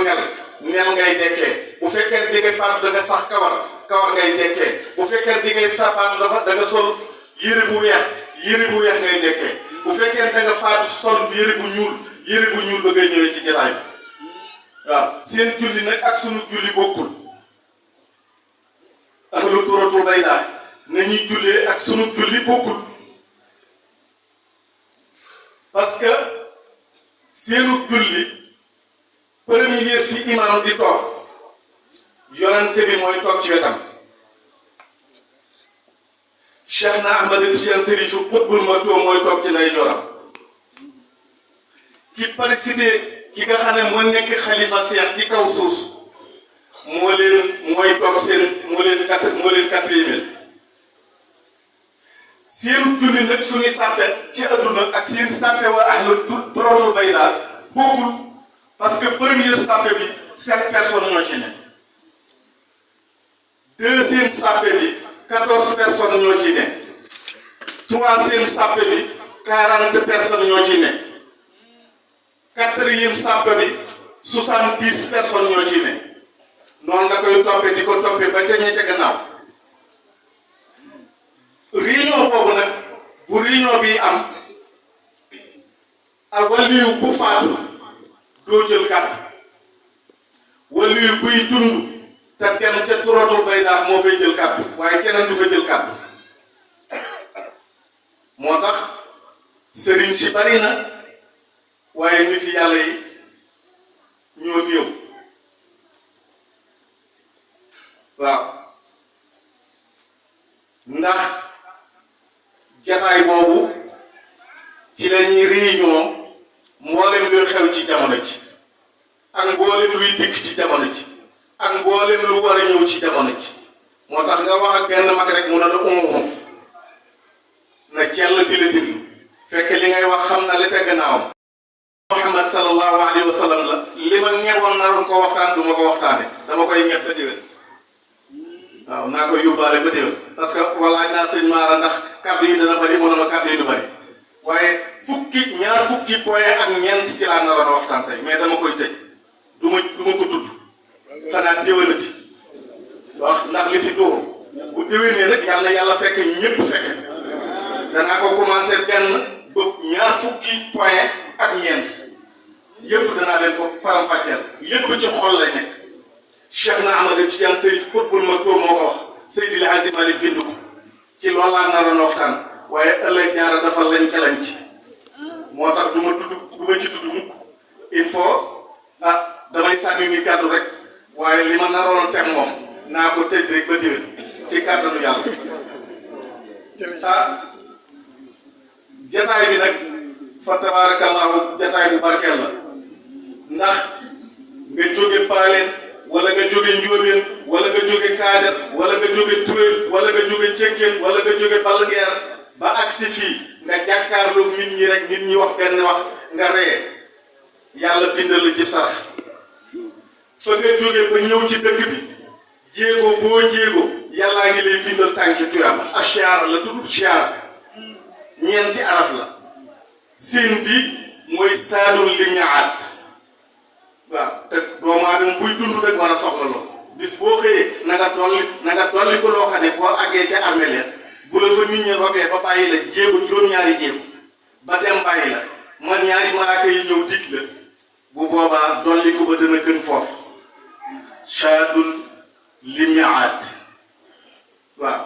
nel ngay dekkee bu fekkente bi ngay faatu da nga sax kawar ngay dekkee bu fekkente bi ngay sa faatu da nga sol yére bu weex ngay dekkee bu fekkente da nga faatu sol yére bu ñuul ba ngay ñëwee ci jataay bi waaw seen julli nag ak sunu julli bokkul ahlu turatul bayda nañuy jullee ak sunu julli bokkul parce que seenu julli premier fi imam di toog yonante bi mooy toog ci wetam Cheikh na Ahmad Tidiane Chérif Qutbul Maktoum mooy toog ci lay joram ki présidé ki nga xam ne moo nekk xalifa seex ci kaw suuf moo leen quatrième seenu julli nag suñuy sàppe ci adduna ak seen sàppe waa ahlu turatul bayda bokkul parce que première sàppe bi 7 personnes ñoo ci ne deuxième sàppe bi 14 personnes ñoo ci ne troisième sàppe bi 40 personnes ñoo ci ne quatrième sàppe bi 70 personnes ñoo ci ne noonu la koy toppee di ko toppee ba ca ñee ca gannaaw réunion boobu nag bu réunion bi am ak waliyu bu faatu doo jël kàddu waliyu buy dund te dem ca turatul bayda moo fay jël kàddu waaye keneen du fa jël kàddu moo tax sëriñ si bari na waaye nit yàlla yi ñoo néew waaw ndax jataay boobu ci la ñuy réunion mboolem luy xew ci jamono ji ak mboolem luy dikk ci jamono ji ak mboolem lu war a ñëw ci jamono ji moo tax nga wax ak benn mag rek mun a da umuhum na jell di la déglu fekk li ngay wax xam na la ca gannaawam Muhammad sallallahu alayhi wa sallam la li ma ñewoon naroon ko waxtaan du ma ko waxtaane dama koy ñett ba déwén waaw naa koy yóbbaale ba déwén parce que walaaj naa sëñ Mara ndax kàddu yi dana bari mu ne ma kàddu yi du bari waaye ñaar fukki point ak ñeent ci laa naroon a waxtaan tey mais dama koy tëj du ma ko tudd xanaa déwénati wax ndax li fi tuuru bu déwénee nag yàlla na yàlla fekk ñëpp fekke danaa ko commencé benn ba ñaar fukki point ak ñeent yëpp danaa leen ko faram-fàcceel yëpp ci xol la nekk Cheikh na Ahmad Tidiane Chérif Qutbul Maktoum moo ko wax Seydi El Hadji Malick bind ko ci loolu laa naroon waxtaan waaye ëllëg ñaara dafa lañ kalañ ci moo tax du ma ci tudd mukk il faut damay sànni ni kàddu rek waaye li ma naroon tem moom naa ko tëj rek ba déwén ci kàttanu yàlla jataay bi nag fa tabaarakallaahu jataay bu barkeel la ndax nga jóge Paaleen wala nga jóge Njóobeen wala nga jóge Kaajar wala nga jóge Turé wala nga jóge Cekkeen wala nga jóge Balngeer ba agsi fii nga jàkkaarloog nit ñi rek nit ñi wax benn wax nga ree yàlla bindal la ci sarax fa nga jóge ba ñëw ci dëkk bi jéego boo jéego yàllaa ngi lay bindal tànki tuyaaba ashaara la tudd shaara ñeenti araf la siin bi mooy saadul limiaat waaw te doomu aadama buy dund rek war a soxla loo bis boo xëyee na nga dolli ko loo xam ne boo àggee ca armeel ya bu la fa nit ñi robee ba bàyyi la jéego juróom-ñaari jéego ba dem bàyyi la man ñaari malaaka yi ñëw dig la bu boobaa dolli ko ba dana gën foofu saadul limiaat waaw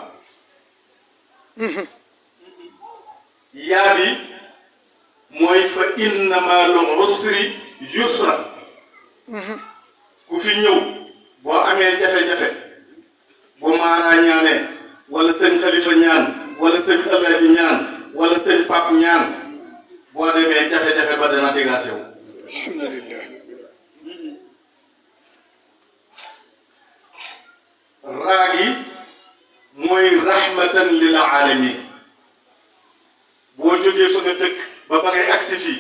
yaa bi mooy fa inna ma'al usri yusra ku fi ñëw boo amee jafe-jafe bu maanaa ñaanee wala sëñ Xalifa ñaan wala sëñ Alaaji ñaan wala sëñ Pap ñaan boo demee jafe-jafe ba dana dégagé wu. ngay agsi fii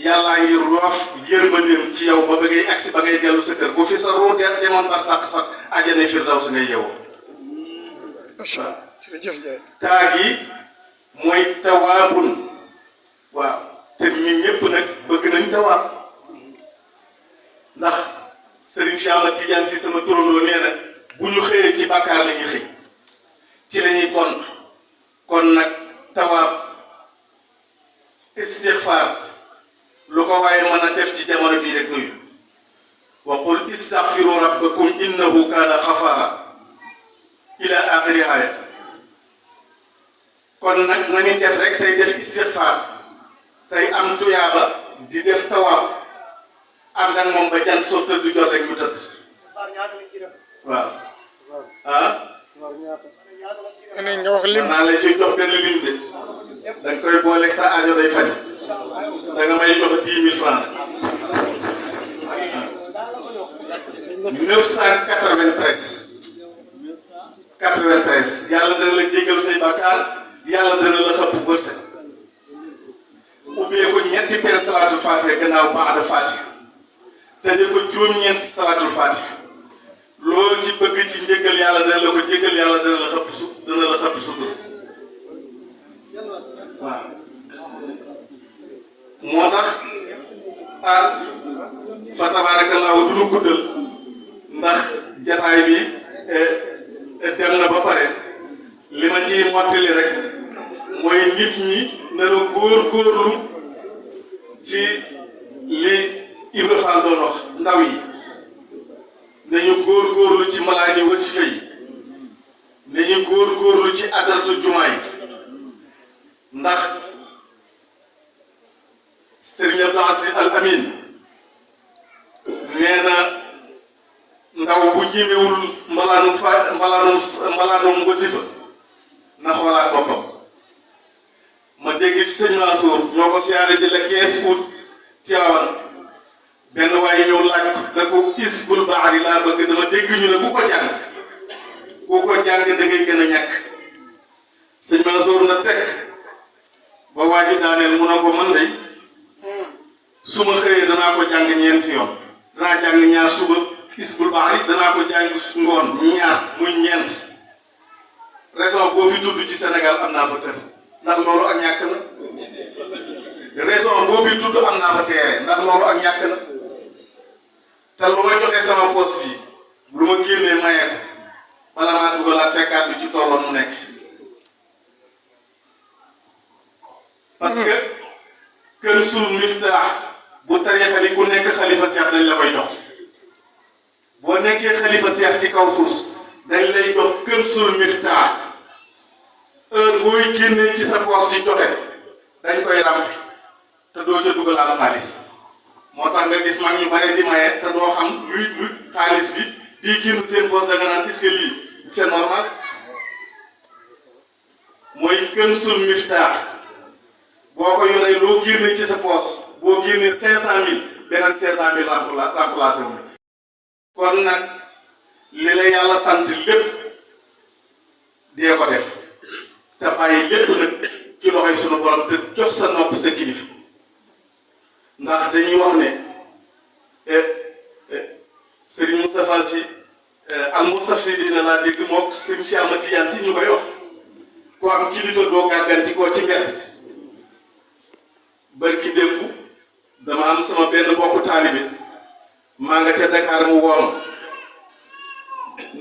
yàllaa ngi roof yërmandeem ci yow ba ngay agsi ba ngay dellu sa kër bu fi sa ruu demoon par sax àjjana firdaws ngay yeewoo. macha allah jërëjëf Ndiaye. taa gi mooy tawaabun waaw te ñun ñëpp nag bëgg nañ tawaab ndax Serigne Cheikh Ahmad Tidiane si sama turandoo nee na bu ñu xëyee ci bàkkaar la ñuy xëy ci la ñuy gont kon nag tawaab istixfaar lu ko waaye mën a def ci jamono bii rek doyu wa qul istaghfiru rabbakum innahu kaana xafaara ila axiri aaya kon nag nañu def rek tey def istixfaar tey am tuyaaba di def tawaab ànd ak moom ba jant soo tëdd jot rek ñu tëdd waaw ah nga wax lim naa la ci jox benn lim de danga koy booleeg sa aajo day faj danga may jox 10 000 francs 93 yàlla dana la jéggal say bàkkaar yàlla dana la xëpp wërsëg ubbee ko ñetti per salaatul fatiha gannaaw baada fatiha tëje ko juróom-ñeenti salaatul fatiha loo ci bëgg ci njéggal yàlla dana la ko jéggal yàlla dana la xëpp sutur waaw moo tax fa tabaarakallaahu du ñu guddal ndax jataay bi dem na ba pare li ma ci mottali rek mooy nit ñi nanu góorgóorlu ci li Ibra Fall doon wax ndaw yi nañu góorgóorlu ci malaani wasifa yi nañu góorgóorlu ci adaratu jumaa yi ndax Serigne Abdou Aziz Al Amin nee na ndaw bu ñemewul mbalaanum wasifa na xoolaat boppam ma dégg ci sëñ Mansour ñoo ko siyaare ji le 15 août Tiwaawan benn waaye ñëw laaj na ko Hizbul Bahri laa bëgg dama dégg ñu ne ku ko jàng da ngay gën a ñàkk sëñ Mansour na teg ba waa ji daaneel mu ne ko man de su ma xëyee danaa ko jàng ñeenti yoon danaa jàng ñaar suba Hizbul Bahri danaa ko jàng ngoon ñaar muy ñeent raison boo fi tudd ci Sénégal am naa fa kër ndax loolu ak ñàkk la raison boo fi tudd am naa fa teere ndax loolu ak ñàkk la te lu ma joxe sama poos fii lu ma génnee mayee ko bala maa dugalaat fekkaat bi ci tolloon mu nekk parce que kër sul miftaax bu tariixa bi ku nekk xalifa seex dañ la koy jox boo nekkee xalifa seex ci kaw suuf dañ lay jox kër sul miftaax heure booy génnee ci sa poos ci joxe dañ koy ràmpi te doo ca dugalaat xaalis moo tax nga gis mag ñu bare di maye te doo xam luy xaalis bi bii génn seen poos da nga naan est-ce que lii c'est normal mooy kër sul miftaax boo ko yoree loo génne ci sa poos boo génnee 500000 beneen 500000 remplacé wu na ci kon nag li la yàlla sant lépp dee ko def te bàyyi lépp nag ci loxoy sunu borom te jox sa nopp sa kilifa ndax dañuy wax ne Serigne Moustapha Sy al Moustapha dina laa dégg mook Serigne Cheikh Ahmad Tidiane si ñu koy wax ku am kilifa doo gàgganti koo ci mbedd barki démb dama am sama benn bokku taalibe maa nga ca Dakar mu woom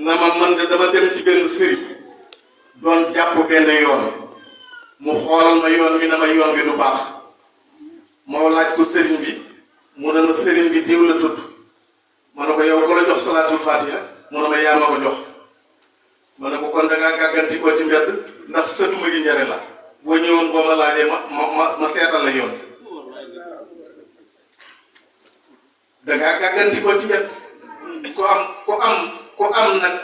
na ma man de dama dem ci benn sëriñ doon jàpp benn yoon mu xoolal ma yoon wi na ma yoon wi du baax moo laaj ko sëriñ bi mu ne ma sëriñ bi diw la tudd ma ne ko yow ko la jox salaatul fatiha mu ne ma yaa ma ko jox ma ne ko kon dangaa gàgganti ko ci mbedd ndax sëtuma gi njare la boo ñëwoon boo ma laajee ma seetal la yoon dangaa gàgganti ko ci mbedd ku am nag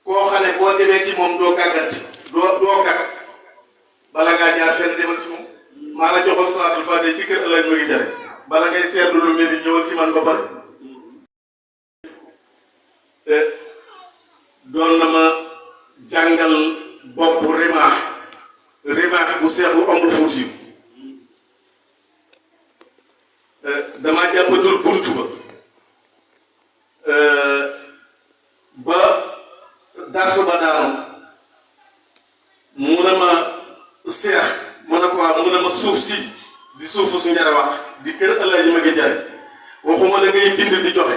koo xam ne boo demee ci moom doo gàgganti doo gàgg bala ngaa jaar fenn demal ci moom maa la joxoon salaatul fatiha ci kër ëllëg ma ngi jare bala ngay seetlu lu mel ni ñëwal ci man ba pare doon na ma jàngal bopp rimaax bu seexu amul fuuti dama jàppatul buntu ba dars ba daanu mu ne ma seex ma ne ko waaw mu ne ma suuf si di suufu su njare wax di kër Alaaji Magi Njare waxuma la ngay bind di joxe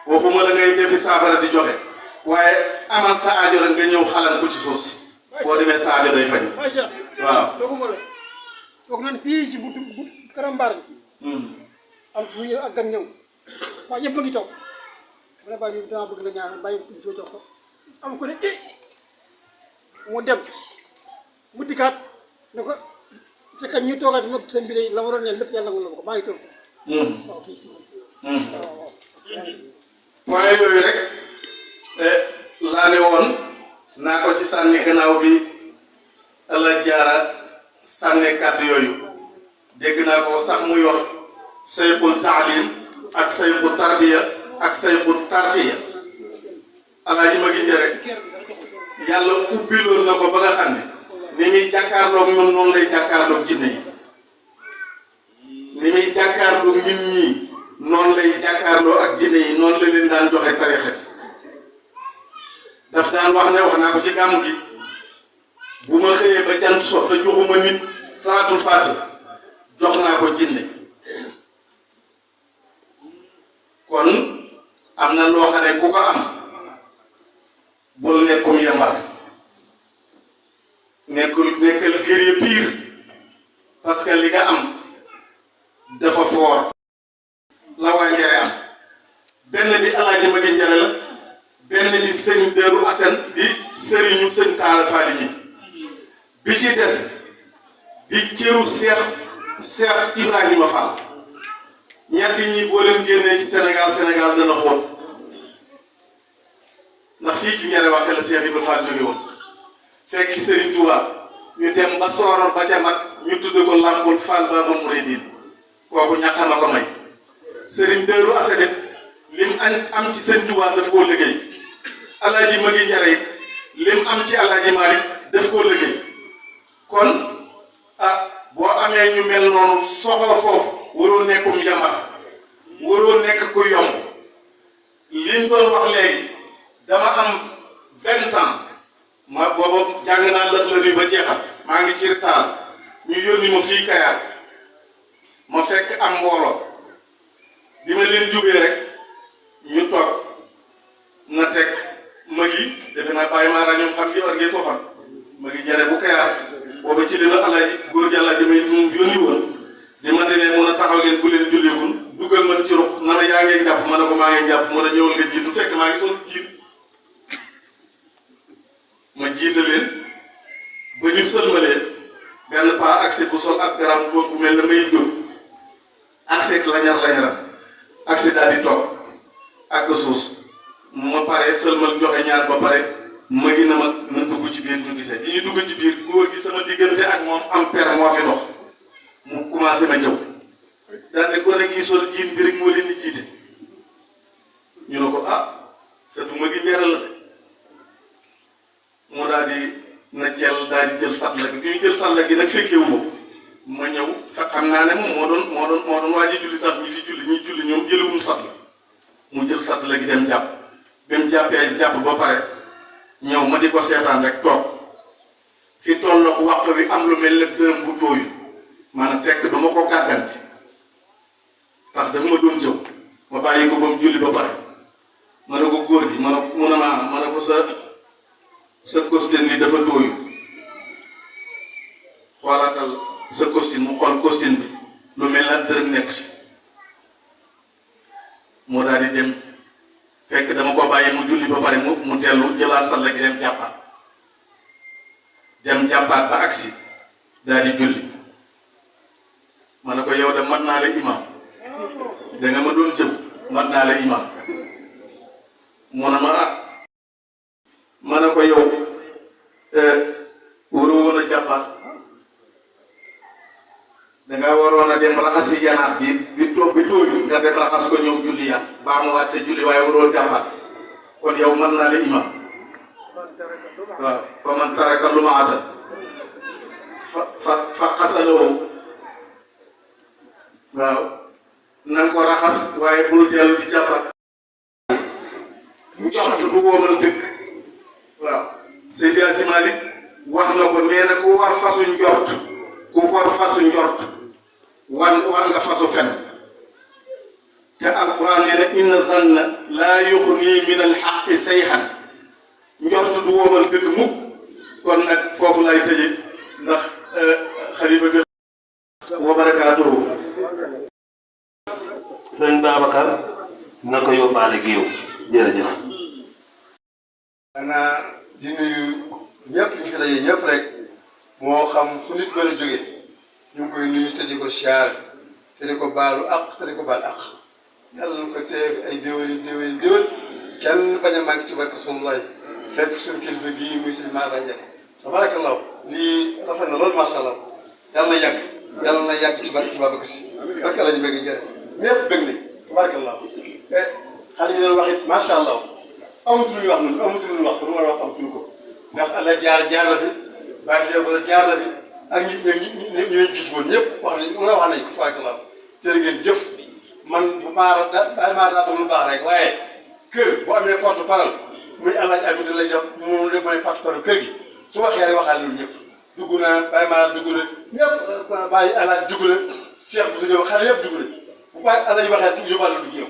waxuma la ngay defi saafara di joxe waaye amal sa aajo rek nga ñëw xalan ko ci suuf si boo demee sa aajo day faj waaw doguma la foog naan fii ci buntu karambaar bi am bu ñëw ak gan ñëw waaw yëpp a ngi toog ma ne bàyyi dama bëgg nga ñaan bàyyi ko jox ko am ko ne mu dem mu dikkaat ne ko fekk ñu toogaat nag seen bi de la ma doon ne lépp yàlla nga la ko maa ngi toog waaw fii point yooyu rek laa ne woon naa ko ci sànni gannaaw bi Alaaji Jaara sànne kàddu yooyu dégg naa ko sax muy wax sayxul taalim ak sayxul tarbiya ak sayxul tarxiya Alaaji Magi Njare yàlla ubbiloon na ko ba nga xam ne ni muy jàkkaarloog ñun noonu lay jàkkaarloog jinne yi ni muy jàkkaarloog nit ñi noonu lay jàkkaarloo ak jinne yi noonu la leen daan joxe tarixa daf daan wax ne wax naa ko ci gàmm gi bu ma xëyee ba jant so te joxuma nit salaatul faatiha jox naa ko jinne kon am na loo xam ne ku ko am bul nekkum yambar nekkul guerrier pire parce que li nga am dafa foor la waa Njare am benn bi Alaaji Magi Njare la benn bi sëñ Dëru Asen di sëriñu sëñ Taala Faali ñi bi ci des di cëru Seex Ibrahima Fall ñetti ñi boo leen génnee ci Sénégal dana xool ndax fii ci Njare waxee la Seex Ibrahima Fall jóge woon fekk Serigne Touba ñu dem ba Sooror ba ca mag ñu tudd ko Lampul Fall Baabul Muridiin kooku ñàkk na ko may Serigne Dëru Asen lim am ci Serigne Touba daf koo liggéey Alaaji Magi Njare lim am ci Alaaji Maalik daf koo liggéey kon boo amee ñu mel noonu soxla foofu waroo nekkum yambar waroo nekk ku yomb liñ doon wax léegi dama am 20 ans ma booba jàng naa lëx ba jeexal maa ngi ci risaal ñu yónni ma fii Kayaar ma fekk am mbooloo bi ma leen jubee rek ñu toog na teg Magi defe naa bàyyi maa ra ñoom xam ci war ngeen ko xam Magi Njare bu Kayaar booba ci dina Alaaji góor gi Alaaji may mu yónni woon di ma demee mun a taxaw leen bu leen julleegul duggal man ci ruq na ma yaa ngeen jàpp ma ne ko maa ngeen jàpp mun a ñëwal nga jiitu fekk maa ngi sol jiit ma jiite leen ba ñu sëlmalee benn pas accès bu sol ak garab bu mel ne may jóg accès lañaram accès daal di toog ak suus ma pare sëlmal joxe ñaan ba pare Magi na ma nan dugg ci biir ñu gisee bi ñu dugg ci biir góor gi sama diggante ak moom am per moo fi dox mu commencé ma jëw daal ne gone gi sol jiin bi rek moo leen di jiite ñu ne ko surtout Magi Njare la mu daal di na daal di jël satla gi bi ñu jël satla gi nag fekkewu ma ñëw fekk xam naa ne moom moo doon waa ji julli tax ñi julli ñoom jëliwuñu satla mu jël satla gi dem jàpp bi mu jàpp ba pare ñëw ma di ko seetaan rek toog fi tollook waxtu wi am lu mel ne dërëm bu tooyu maanaam tekk du ma ko gàgganti ndax dafa ma doon jëw ma bàyyi ko ba mu julli ba pare ma ne ko góor gi ma ne ko sa costume bi dafa tooyu xoolaatal sa costume mu xool costume bi lu mel ne dërëm nekk ci moo daal di dem fekk dama ko bàyyi mu julli ba pare mu dellu jëlaat salla gi dem jàppaat ba agsi daal di julli ma ne ko yow de mat naa la imam da nga ma doon jëw mat naa la imam mu ne ma ma ne ko yow waroo woon a jàppaat danga waroon a dem raxasi yanaat bi tooyu nga dem raxas ko ñëw julli yaat baa mu waat sa julli waaye waroo jàppaat kon yow mën naa la imam waaw fa man taraka lumaatan fa xasaloo waaw na nga ko raxas waaye bul dellu di jàppat njort du wóomal dëgg waaw Seydi Hadji Malick wax na ko nee na ku war fasu njort war nga fasu fen te alquran nee na inna zanna laa yuxni min alxaqi sayhan njort du wóomal dëgg mukk kon nag foofu lay tëje ndax xalifa bi wa barakaatuhu sëñ Babacar na ko yóbbaale géew jërëjëf. xanaa di nuyu ñëpp ñu fi daje ñëpp rek moo xam fu nit mën a jóge ñu ngi koy nuyu te di ko siyaar te di ko baalu àq te di ko baal àq yàlla na ko teew ay déwén kenn bañ a màgg ci barke Rasulullaah fekk suñu kilifa gii muy sëñ Mara Ndiaye tabarakallah lii rafet na loolu macha allah yàlla na yàgg ci barke si Babacar Si rek la ñu bëgg njëriñ ñëpp bëgg nañ tabarakallah te xale yi doon wax it macha allah amatul lu ñu wax noonu amatul lu ñu wax ko lu ma wax amatul ko ndax Allah jaar la fi bàyyi see ba jaar la fi ak ñi leen jiitu woon ñëpp wax nañ ko tabarakallah jërë ngeen jëf man bu maara daa lu baax rek waaye kër bu amee porte parole muy Allah ji amité lay jàpp moom la mooy porte parole kër gi su waxee rek waxaale loolu ñëpp dugg na bàyyi maara dugg na ñëpp bàyyi Allah dugg na Cheikh bu su ñëw xale yëpp dugg na bu bàyyi Allah ji waxee yóbbaale dugg yow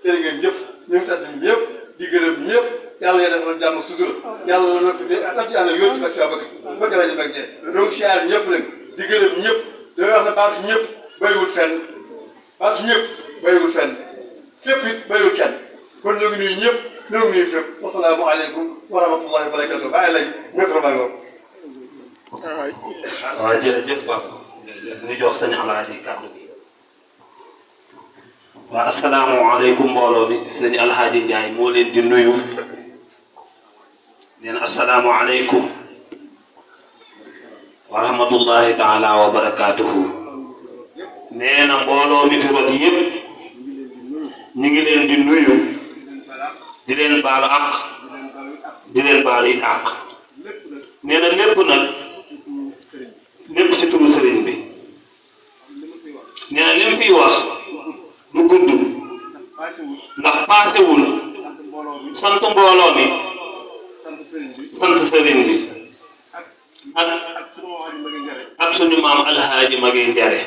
jërë ngeen jëf ñu ngi sant ñëpp di gërëm ñëpp yàlla ya defal jàmm sutura yàlla na fi de ak yàlla yor ci barke bëgg nañu bëgg jee donc siyaar ñëpp nag di gërëm ñëpp damay wax ne baatu ñëpp bayiwul fenn fépp it bayiwul kenn kon ñoo ngi nuyu ñëpp ñoo ngi nuyu fépp wasalaamu aleykum wa rahmatullahi wa barakatuh bàyyi lay micro baa ngoog waaw jërëjëf Pape ñu jox sëñ Alaaji kàddu gi. waaw asalaamaaleykum mbooloo mi sëñ Alhaaji Ndiaye moo leen di nuyu nee na asalaamaaleykum wa rahmatullahi taala wa barakaatuhu nee na mbooloo mi fi rot yëpp ñu ngi leen di nuyu di leen baalu àq di leen baalu it àq nee na lépp nag lépp ci turu sëriñ bi nee na li mu fiy wax du gudd ndax paasewul sant mbooloo mi sant sëriñ bi ak suñu maam Alhaaji Magi Njare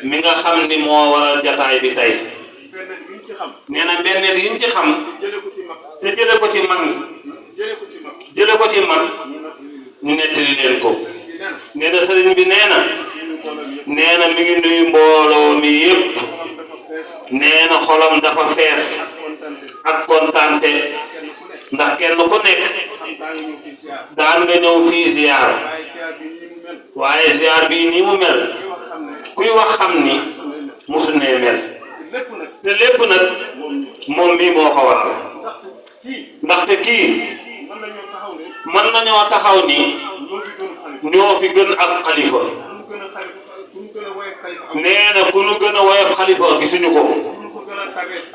mi nga xam ni moo waral jataay bi tey nee na benn yi ñu ci xam te jële ko ci mag ñu nettali leen ko nee na sëriñ bi nee na mi ngi nuyu mbooloo mi yépp nee na xolam dafa fees ak kontaante ndax kenn ku nekk daan nga ñëw fii ziar waaye ziar bii nii mu mel kuy wax xam ni musu nee mel te lépp nag moom mii moo ko waral ndaxte kii mën nañoo taxaw ni ñoo fi gën ak xalifa nee na ku nu gën a woyof xalifa gisuñu ko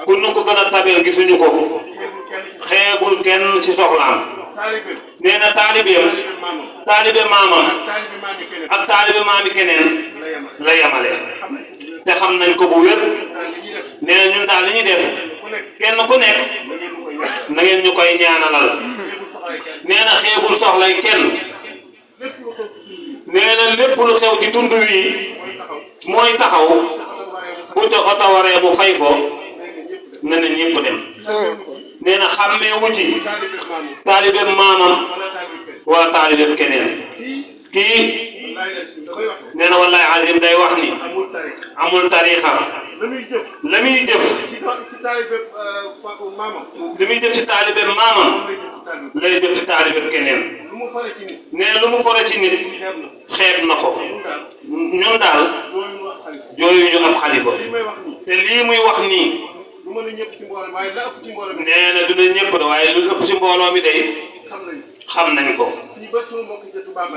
ku nu ko gën a tabeel gisuñu ko xeebul kenn ci soxlaam nee na taalibe maamam ak taalibe maami keneen la yemale te xam nañ ko bu wér nee na ñun daal li ñuy def kenn ku nekk na ngeen ñu koy ñaanalal nee na xeebul soxlay kenn nee na lépp lu xew ci tund wi mooy taxaw bu ca oto waree mu fay ko ne na ñëpp dem nee na xàmmeewu ci taalibe maamam wala taalibe keneen kii nee na wallaay azim day wax ni amul tariixa la muy jëf ci taalibe maamam lay jëf ci taalibe keneen nee na lu mu fore ci nit xeeb na ko ñun daal jooyu ñu ab xalifa te lii muy wax nii nee na du ne ñëpp da waaye lu ëpp ci mbooloo mi day xam nañ ko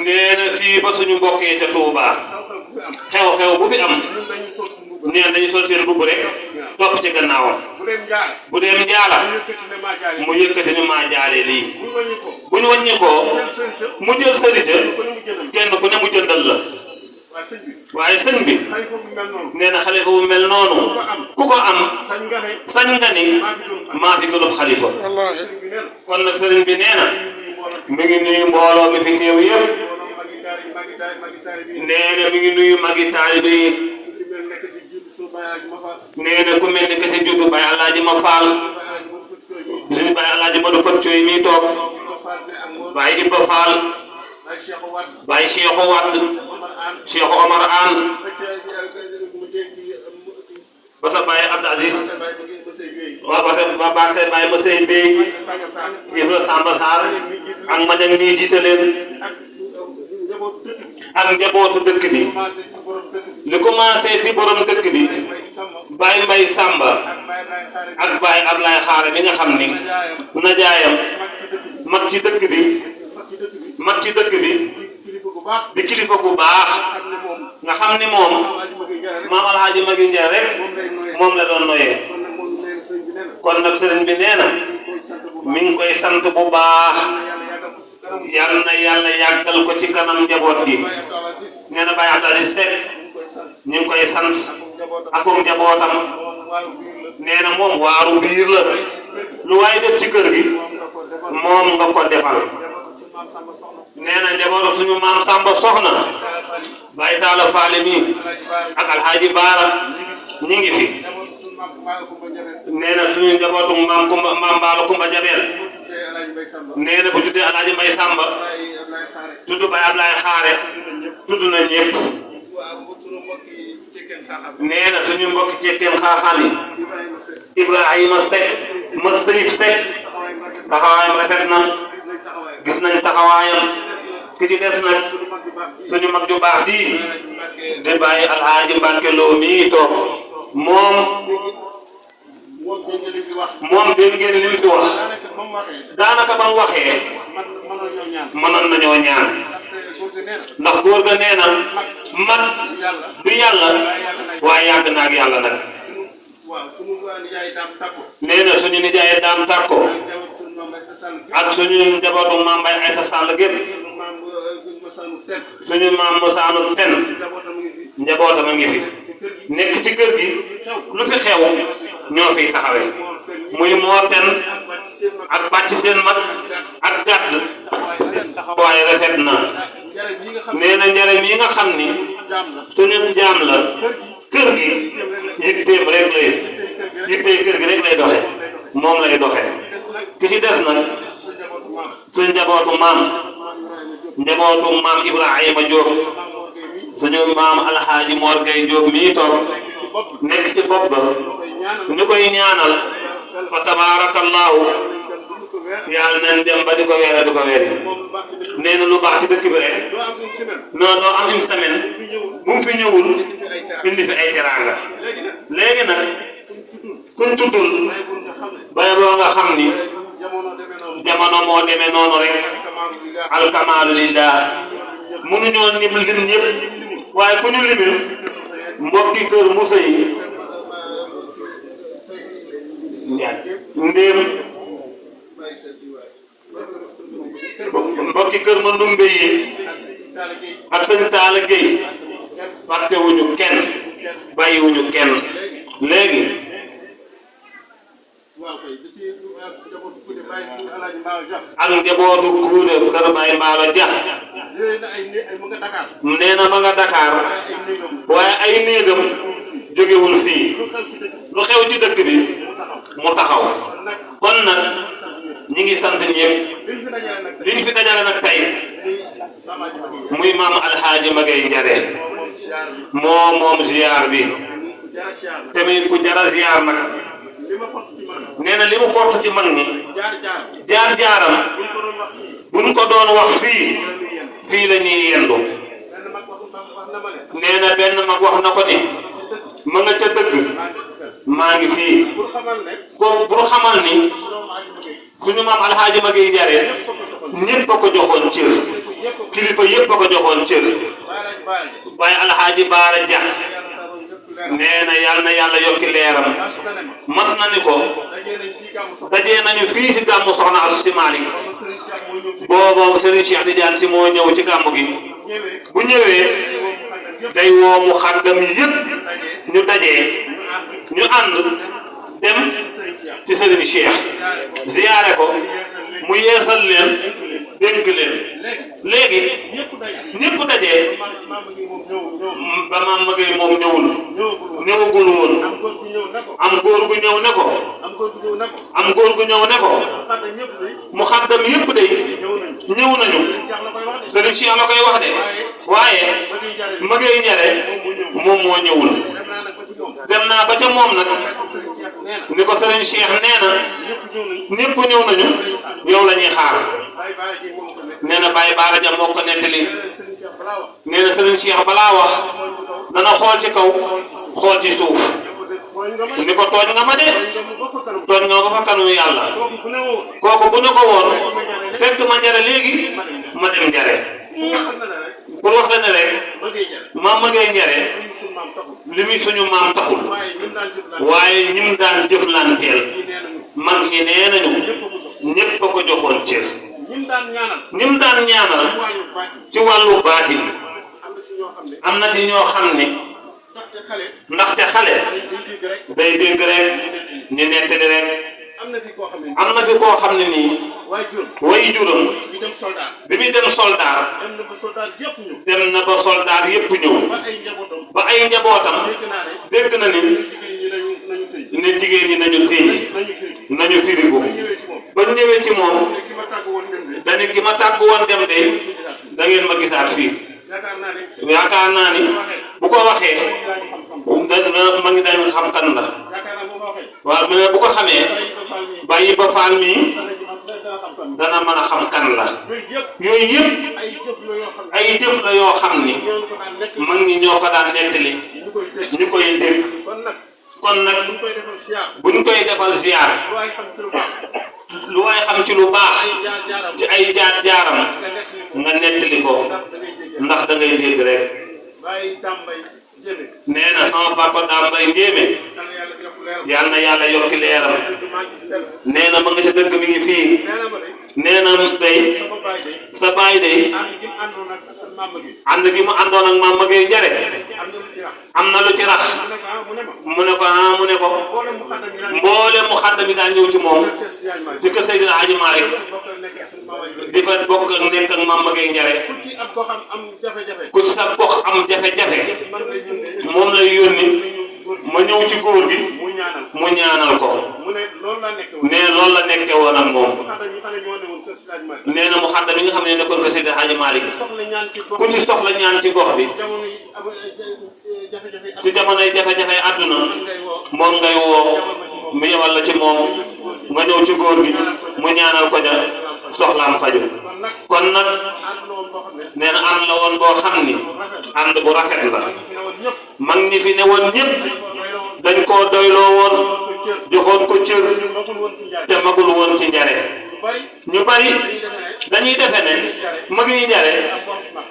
nee na fii ba suñu mbokk yi ca Touba xew-xew bu fi am nee na dañu sol seen mbubb rek topp ci gannaawam bu dem njaala mu yëkkati ni maa jaale lii bu ñu wàññi ko mu jël sëriñ kenn ku ne mu jëndal la waaye sëñ bi xalifa bu mel noonu nee na xalifa bu mel noonu ku ko am sañ nga ni maa fi gënub xalifa wallaahi kon nag sëriñ bi nee na mi ngi nuyu mbooloo mi fi teew yëpp nee na mi ngi nuyu magi taalibe yi nee na ku mel ni que si juddu Baye Alaaji ma Faal suñu Baye Alaaji ma du fët cooy mii toog Baye Ibba Faal Baye Cheikhou Wade Cheikh Omar Anne ba ta Baye Abdou Aziz waaw ba Bakay Baye Masey Bey Ibra Samba Sarr ak Madiang mii jiite leen ak njabootu dëkk bi li commencé si borom dëkk bi Baye Mbaye Samba ak Baye Ablaye Xaare mi nga xam ni najaayam mag ci dëkk bi di kilifa gu baax nga xam ni moom maam Alhaaji Magi Njaay rek moom la doon noyee kon nag sëriñ bi nee na mi ngi koy sant bu baax yal na yàlla yàggal ko ci kanam njaboot gi nee na Baye Abdou Aziz Seck ñu ngi koy sant akum njabootam nee na moom waaru biir la lu waay def ci kër gi moom nga ko defal nee na njabootam suñu maam Samba Soxna Baye Talla Faale mi ak Alhaaji Baara ñi ngi fi nee na suñu njabootu maam Baala Kumba Jabeel nee na bu tuddee Alhaaji Mbay Samba tudd Baye Ablaye Xaare tudd na ñëpp nee na suñu mbokki cekkeen xaaxaan yi Ibrahima Seck ma Sërif Seck taxawaayam rafet na gis nañ taxawaayam ki ci des nag suñu mag ju baax di Baye Alhaaji Mbàkke Lo mii toog moom dégg ngeen li mu fi wax daanaka ba mu waxee mënoon nañoo ñaan ndax góor ga nee na mag du yàlla waaye yàgg na ak yàlla nag nee na suñu nijaay daam takko ak suñu njabootu maam Baye Aysa Sall gépp suñu maam Mosaanu Ten njabootam a ngi fi nekk ci kër gi lu fi xew ñoo fiy taxawee muy moo ten ak bàcc seen mag ak gàdd waaye rafet na nee na njëriñ yi nga xam ni suñu jaam la kër gi yitteem rek lay yittey kër gi rek lay doxe moom lay doxe ki ci des nag suñu njabootu maam Ibrahima Diop suñu maam Alhaaji Mor Gay Diop mii toog nekk ci bopp ba ñu koy ñaanal fa tabarakallahu yàlla nañ dem ba di ko weer nee na lu baax ci dëkk bi rek non doo am une semaine bu mu fi ñëwul indi fi ay teraanga léegi nag kuñ tuddul bay boo nga xam ni jamono moo demee noonu rek alkamaalu lillah mënuñoo lim ñëpp waaye ku ñu limil mbokki kër Musa yi ndéem mbokki kër ma ndumbe yi ak sëñ Taala Géey fàttewuñu kenn bàyyiwuñu kenn léegi ak njabootu kuude kër Baay Mbaalo Ja nee na ma nga Dakar waaye ay néegam jógewul fii lu xew ci dëkk bi mu taxaw kon nag ñi ngi sant ñëpp liñ fi dajale nag tey muy maam Alhaaji Magay Njare moom ziar bi tamit ku jara ziar nag nee na li mu fort ci mag ñi jaar-jaaram buñ ko doon wax fii la ñuy yendu nee na benn mag wax na ko ni ma nga ca dëgg maa ngi fii kon pour xamal ni suñu maam Alhaaji Magay Njare ñëpp a ko joxoon cër kilifa yëpp a ko joxoon cër waaye Alhaaji Baara Ja nee na yàlla na yàlla yokki leeram mas na ni ko dajee nañu fii si gàmmu soxna Asu Si Maalik boobu Serigne Cheikh Tidiane si moo ñëw ci gàmmu gi bu ñëwee day woo mu xaddam yëpp ñu dajee ñu ànd dem ci Serigne Cheikh ziyaare ko mu yeesal leen dénk leen léegi ñëpp dajee ba maam Maguette moom ñëwagul woon am góor gu ñëw ne ko mu xaddam yëpp day ñëw nañu Serigne Cheikh la koy wax de waaye Maguette Njare moom moo ñëwul dem naa ba ca moom nag ni ko Serigne Cheikh nee na ñëpp ñëw nañu yow la ñuy xaar nee na Baye Baara Dia moo ko nettali nee na Serigne Cheikh balaa wax dana xool ci kaw xool ci suuf ni ko tooñ nga ma de tooñ nga ma ba fa kanamu yàlla kooku bu ne ko woon fekk ma Njare léegi ma dem Njare pour wax la ne rek maam Maguette Njare li muy suñu maam taxul waaye ñim daan jëflanteel mag ñi nee nañu ñëpp a ko joxoon cër ñim daan ñaanal ci wàllu baatin am na ci ñoo xam ne ndaxte xale day dégg rek ñu nettali rek am na fi koo xam ne nii way juram bi muy dem soldaar dem na ba soldaar yépp ñëw ba ay njabootam dégg na ni ne jigéen ñi nañu téy nañu firigu ba ñëwee ci moom dañu ki ma tàggu woon dem de da ngeen ma gisaat fii yaakaar naa ni bu ko waxee ma ngi dañu xam kan la waaw mais bu ko xamee bàyyi ba faal mii dana mën a xam kan la yooyu yëpp ay jëf la yoo xam ni mag ñi ñoo ko daan nettali ñu koy dégg kon nag buñ koy defal ziar lu waay xam ci lu baax ci ay jaar-jaaram nga nettali ko ndax da ngay dégg rek nee na sama papa Dambay Njéeme yal na yàlla yokki leeram nee na ma nga ca dëgg mi ngi fii nee na day sa baay day ànd gi mu àndoon ak maam Maguette Njare am na lu ci rax mu ne ko mboole mu xaddam yi daan ñëw ci moom di ko Seydina Hadji Malick di fa bokk nekk ak maam Maguette Njare ku ci sa gox am jafe-jafe moom lay yónni ma ñëw ci góor gi mu ñaanal ko nee loolu la nekke woon ak moom nee na mu xaddam yi nga xam ne nekkoon ko Seydina Hadji Malick ku ci soxla ñaan ci gox bi ci jamonoy jafe-jafe àdduna moom ngay woo mu yebal la ci moom nga ñëw ci góor gi mu ñaanal ko ja soxlaam faju kon nag nee na ànd la woon boo xam ni ànd bu rafet la mag ñi fi ne woon ñëpp dañ koo doyloo woon joxoon ko cër te magul woon ci Njare ñu bari dañuy defe ne Maguette Njare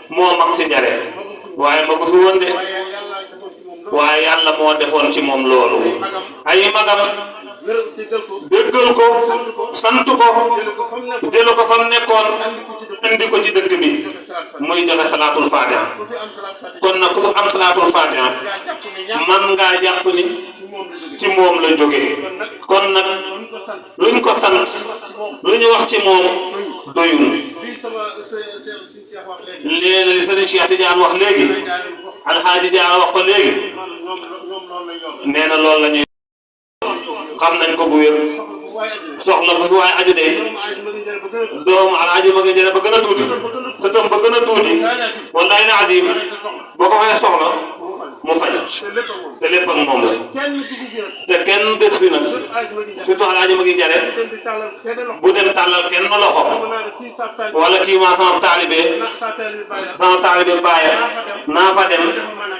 moo mag ci Njare waaye magu fi woon de waaye yàlla moo defoon ci moom loolu ay magam déggal ko sant ko jële ko fa mu nekkoon indi ko ci dëkk bi muy joxe salaatul fatiha kon nag ku fi am salaatul fatiha man ngaa jàpp ni ci moom la jóge kon nag luñ ko sant lu ñu wax ci moom doyul léegi li Serigne Cheikh Tidiane wax léegi Alxaaji Diarra wax ko léegi nee na loolu la ñuy xam nañ ko bu wér soxla bu fi waaye aju de doomu Alxaaji Maguette Njare ba gën a tuuti te tam ba gën a tuuti wallahi na azim boo ko waxee soxla mu faj te lépp ak moom la te kenn des fi nag surtout Alxaaji Maguette Njare bu dem tàllal kenn loxo wala kii maa sama taalibe bàyyi naa fa dem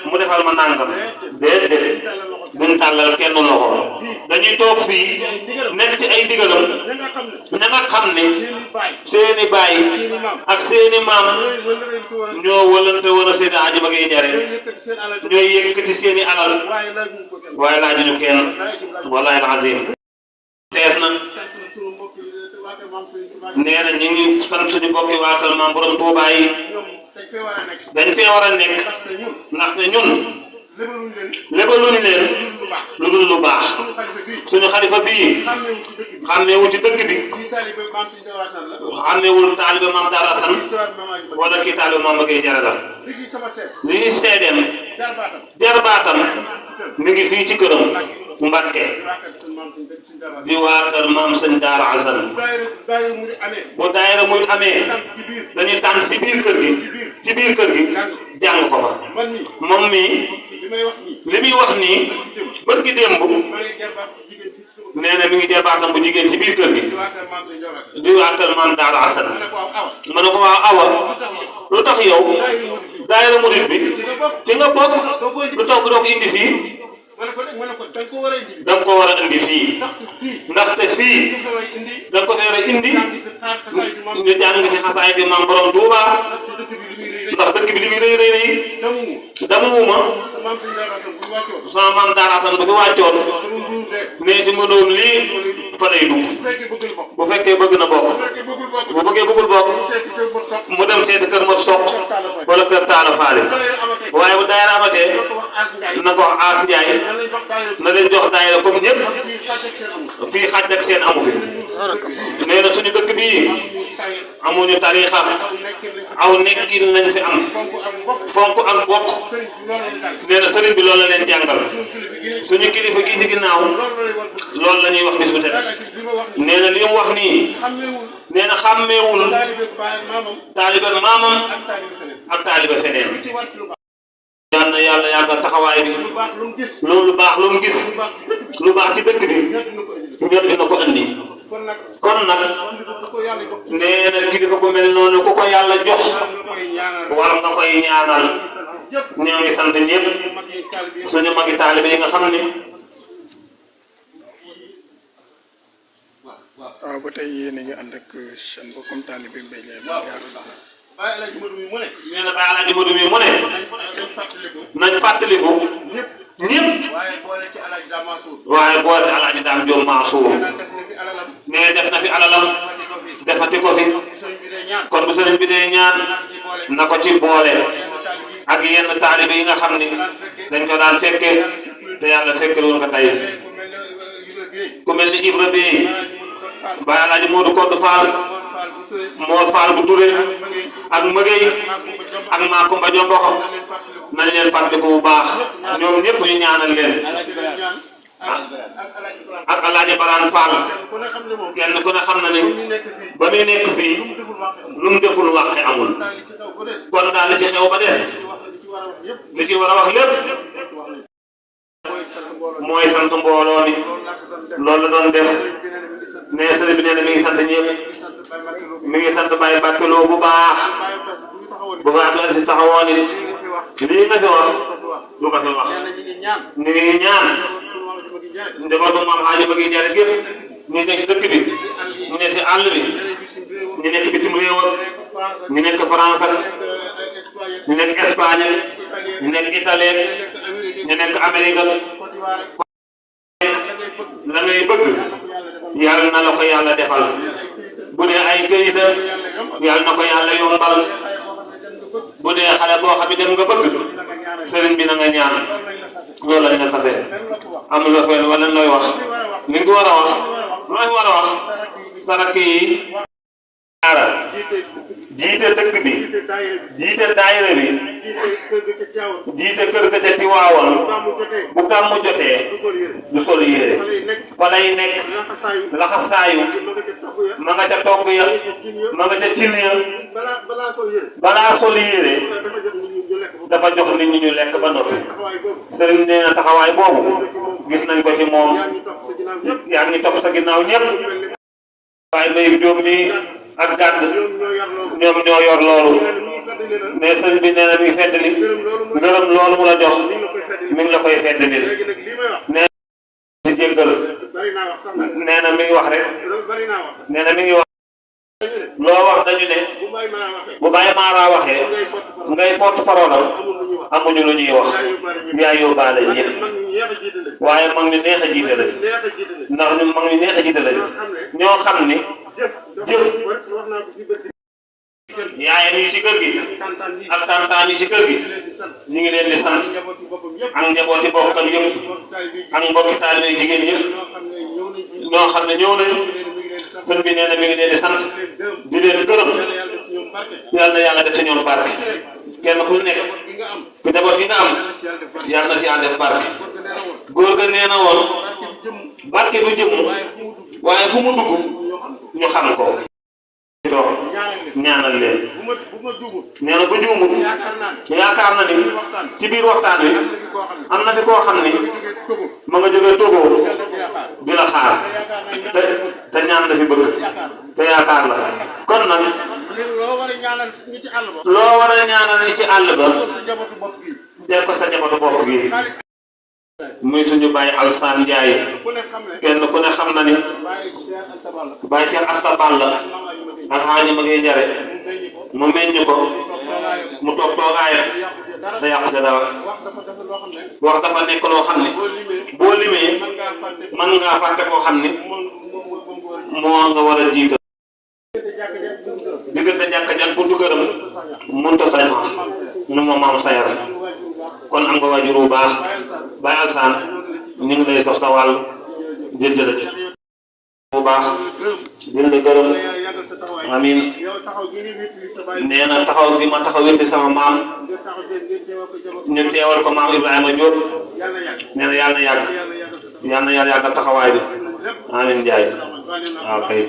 mu defal ma nangam déedéet duñ tàllal kenn loxo dañuy toog fii nekk ci ay ndigalam ña nga xam ne seeni baay ak seeni maam ñoo wëlante woon a Seydi Hadji Maguette Njare ñooy yëkkati seeni alal waaye laajuñu kenn wallahi alazim tees na nee na ñu ngi sant suñu mbokki waa kër maam borom Tuubaa yi dañ fee war a nekk ndaxte ñun lebaluñ leen lu dul lu baax suñu xalifa bii xàmmeewu ci dëkk bi xàmmeewul taalibe maam Daara San wala kii taalibe maam Magay Jara la li ñu seedeem jarbaatam mi ngi fii ci këram Mbàkke di waa kër maam sëñ Daara Asan bu daayira muy amee dañuy tànn si biir kër gi ci biir kër gi jàng ko fa moom mii li muy wax nii bët gi démb nee na mi ngi jarbaatam bu jigéen ci biir kër gi di waa kër maam Daara Asan ma ne ko waaw awa lu tax yow daayira murit bi ci nga bokk lu tax doo ko indi fii da nga ko war a indi fii ndaxte fii da nga ko fee war a indi ñu jàng fi xasaay di maam borom Tuuba ndax dëkk bi li muy rëy rëy rëy damuwuma sama maam Daara Asan bu fi wàccoon mais si mënoon lii fa lay dugg bu fekkee bëgg na bokk bu bëggee bëggul bokk mu dem seeti kër ma soq wala kër Taala Faale waaye bu daayira amatee na ko wax Aas Njaay na leen jox daayira comme ñëpp fii xaj ak seen amu fi nee na suñu dëkk bii amuñu tariixa aw nekkin lañ fi am fonk ak bokk nee na sëriñ bi loolu la leen jàngal suñu kilifa gii ci ginnaaw loolu la ñuy wax bis bu set nee na li mu wax nii nee na xàmmeewul taalibe maamam ak taalibe feneen yal na yàlla yàggal taxawaay bi loolu lu baax lu mu gis lu baax ci dëkk bi ñor dina ko andi kon nag nee na kilifa bu mel noonu ku ko yàlla jox war nga koy ñaanal ñoo ngi sant ñëpp suñu magi taalibe yi nga xam ni waaw ba tey yéen a ngi ànd ak seen mbokkum taalibe Mbaye Ndiaye Mame Diarra Baye Alaaji Modou mi mu ne nee na Baye Alaaji Modou mi mu ne nañ fàttaliku ñëpp waaye boole ci Alaaji Daam Joom Mansour mais def na fi alalam defati ko fi kon bu sëriñ bi dee ñaan na ko ci boole ak yenn taalibe yi nga xam ni dañ ko daan fekke te yàlla fekke loolu ko tey ku mel ni Ibra Bey Baye Alaaji Modou Kodou Fall Mor Fall bu Touré ak Mëgey ak Makumba Jombox nañ leen fàttaliku bu baax ñoom ñëpp ñu ñaanal leen ak Alaaji Baraan Fall kenn ku ne xam na ni ba muy nekk fii lu mu deful wàqe amul kon daal li ci xew ba des li ci war a wax lépp mooy sant mbooloo mi loolu la doon def ne sëriñ bi nee na mi ngi sant ñëpp mi ngi sant Baye Mbàkke Lo bu baax bu baax Abdoulaye si taxawoon ni lii nga fi wax lu ko fi wax ñu ngi ñaan njabootu maam Hadji Magay Jara gépp ñu nekk si dëkk bi ñu nekk si àll bi ñu nekk bitim réew ñu nekk France ñu nekk Espagne ñu nekk Italie ñu nekk Amérique la ngay bëgg yàlla na la ko yàlla defal bu dee ay këyita yàlla na ko yàlla yombal bu dee xale boo xam ne dem nga bëgg sëriñ bi na nga ñaan loolu lañ la fase amul la fenn wala nooy wax li nga war a wax nooy war a wax sarak yi ñaara jiite dëkk bi jiite daayira bi jiite kër ga ca Tiwaawan bu gàmmu jotee du sol yére fa lay nekk laxasaayu ma nga ca togg ya ma nga ca cin ya balaa sol yére dafa jox nit ñi ñu lekk ba noppi sëriñ nee na taxawaay boobu gis nañ ko ci moom yaa ngi topp sa ginnaaw ñëpp waaye Mbaye Diop mi ak gàdd ñoom ñoo yor loolu mais sëriñ bi nee na mi ngi feddali ngërëm loolu mu la jox mi ngi la koy feddali nee na si jéggal nee na mi ngi wax rek nee na mi ngi wax loo wax dañu ne bu Baye Mara waxee ngay porte parole amuñu lu ñuy wax yaa yóbbaale ñëpp waaye mag ñu neex a jiite lañ ndax ñu mag ñu neex a jiite lañ ñoo xam ni jëf yaayam yi ci kër gi ak tantaan yi ci kër gi ñu ngi leen di sant ak njabooti bokkam yëpp ak mbokki taalibe jigéen yëpp ñoo xam ne ñëw nañu sëñ bi nee na mi ngi leen di sant di leen gërëm yal na yàlla def si ñoom barke kenn ku nekk ku njaboot gi nga am yal na si yàlla def barke góor ga nee na woon barke du jëm waaye fu mu dugg ñu xam ko toog ñaanal leen nee na bu juumul yaakaar na ni ci biir waxtaan wi am na fi koo xam ni ma nga jógee Togo di la xaar te ñaan la fi bëgg te yaakaar la kon nag loo war a ñaanal ñi ci àll ba def ko sa njabootu bopp gi muy suñu bàyyi Alsaan Njaay kenn ku ne xam na ni bàyyi Cheikh Asta Balla ak xaañi ma ngi njare mu meññ ko mu toog toogaayam da yàqu ca dara wax dafa nekk loo xam ne boo limee mën ngaa fàtte koo xam ne moo nga war a jiital diggante jàkka jàkk buntu këram mënta sañ nu moom maam sayar kon am nga waajur bu baax Baye Alsaan ñu ngi lay dox sa wàll jërëjëf bu baax di la gërëm amiin nee na taxaw gi ma taxaw wétti sama maam ñu teewal ko maam Ibrahima Diop nee na yàlla na yàgg yàlla na yàlla yàggal taxawaay bi amiin Njaay waaw kay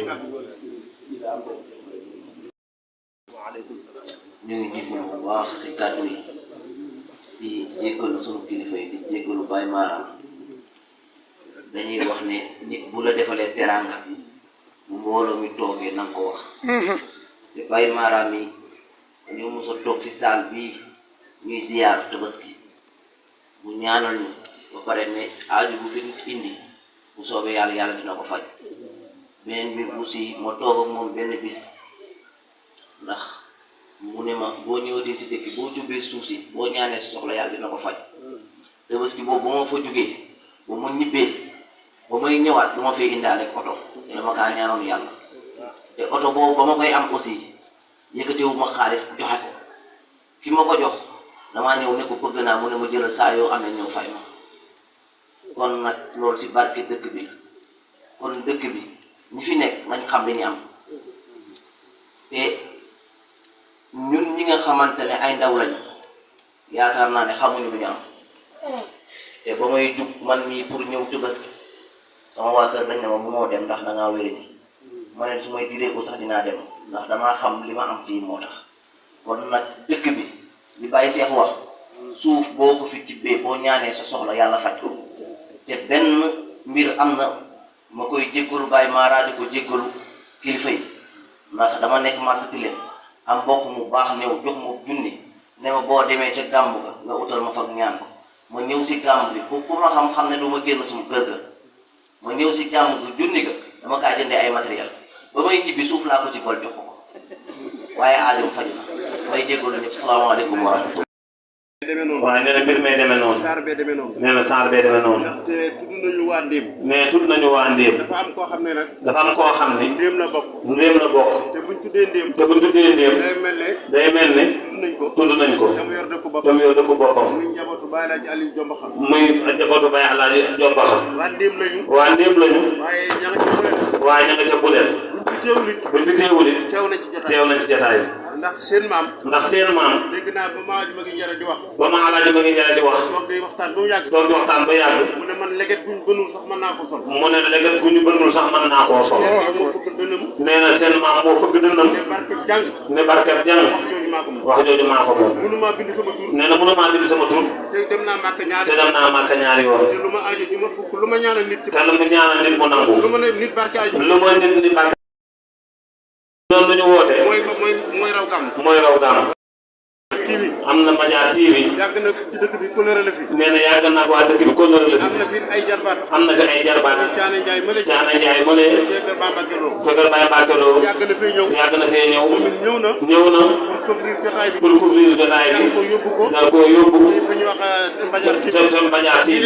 ñu ngi jéggalu bu baax si kàddu yi di jéggalu sunu kilifa yi di jéggalu Baye Mara dañuy wax ne nit bu la defalee teraanga bu mbooloo mi toogee na nga ko wax te Baye Mara mi dañoo mos a toog ci saal bii ñuy ziyaar Tabaski bu ñaanal ñu ba pare ne aaju bu fi nit indi bu soobee yàlla yàlla dina ko faj beneen bi aussi ma toog ak moom benn bis ndax mu ne ma boo ñëwatee si dëkk boo jubbee suuf si boo ñaanee si soxla yàlla dina ko faj Tabaski boobu ba ma fa jugee ba ma ñibbee ba may ñëwaat du ma fay indaale oto te dama kaa ñaanoon yàlla te oto boobu ba ma koy am aussi yëkkatewu ma xaalis joxe ko ki ma ko jox damaa ñëw ne ko bëgg naa mu ne ma jëlal saa yoo amee ñëw fay ma kon nag loolu si barke dëkk bi la kon dëkk bi ñi fi nekk nañ xam li ñu am te ñun ñi nga xamante ne ay ndaw lañu yaakaar naa ne xamuñu lu ñu am te ba may jug man mii pour ñëw Tabaski sama waa kër dañ ne ma mënoo dem ndax dangaa wéré ji ma ne su may diree ko sax dinaa dem ndax damaa xam li ma am fii moo tax kon nag dëkk bi li Baye Cheikh wax suuf boo ko fi tibbee boo ñaanee sa soxla yàlla faj ko te benn mbir am na ma koy jéggalu Baye Mara di ko jéggalu kilifa yi ndax dama nekk marsatile am mbokk mu baax ñëw jox ma junni ne ma boo demee ca gàmb ga nga utal ma fag ñaan ko ma ñëw si gàmb bi pour ma xam ne du ma génn suma kër ga ma ñëw si gàmb ga junni ga dama kaa jëndee ay matériel ba may ñibbi suuf laa ko ci bol jox ko waaye aajo faju na may jéggalu ñëpp salaamaaleykum wa rahmatulah. waaye nee na mbir mee demee noonu saar bee demee noonu nee na saar bee demee noonu ndaxte tudd nañu waa Ndéem mais tudd nañu waa Ndéem dafa am koo xam ne nag dafa am koo xam ni Ndéem la bokk Ndéem la bokk te buñ tuddee Ndéem day mel ne tudd nañ ko dama yor dëkku boppam dama yor dëkku boppam muy njabootu Baye Alaaji Aliou Jombaxa muy njabootu Baye Alaaji Jombaxa waa Ndéem lañu waaye ña nga ca buleel buñ fi teewulit teew nañ ci jotaay ndax seen maam dégg naa ba ma Alaaji ma ngi njare di wax toog di waxtaan ba yàgg mu ne man leget guñ bënul sax mën naa ko sol mu ne leget guñu bënul sax mën naa koo sol moo fëgg dënam nee na seen maam moo fëgg dënam ne barkeb jàng wax jooju maa ko moom mënumaa bind sama tur nee na mënumaa bind sama tur te dem naa Màkka ñaari yoon te lu ma aajo ñu ma fukk lu ma ñaanal nit te lu mu ñaanal nit mu nangu lu ma ne nit barke aajo lu ma nit barke loolu lu ñu woote mooy raw gàmm mooy raw gàmm TV. am na Madiar TV. yàgg na ci dëkk bi kóllëre la fi. nee na yàgg na waa dëkk bi kóllëre la fi. am na fi ay jarbaat. am na fi ay jarbaat. Caane Njaay mële. Caane Njaay mële. Fekkal Baye Mbacke Lo. Fekkal Baye Mbacke Lo. yàgg na fee ñëw. yàgg na fee ñëw. moom it ñëw na. ñëw na. pour couvrir jotaay bi. pour couvrir jotaay bi. daal ko yóbbu ko. daal ko yóbbu. fi ñu wax Madiar TV. Madiar TV.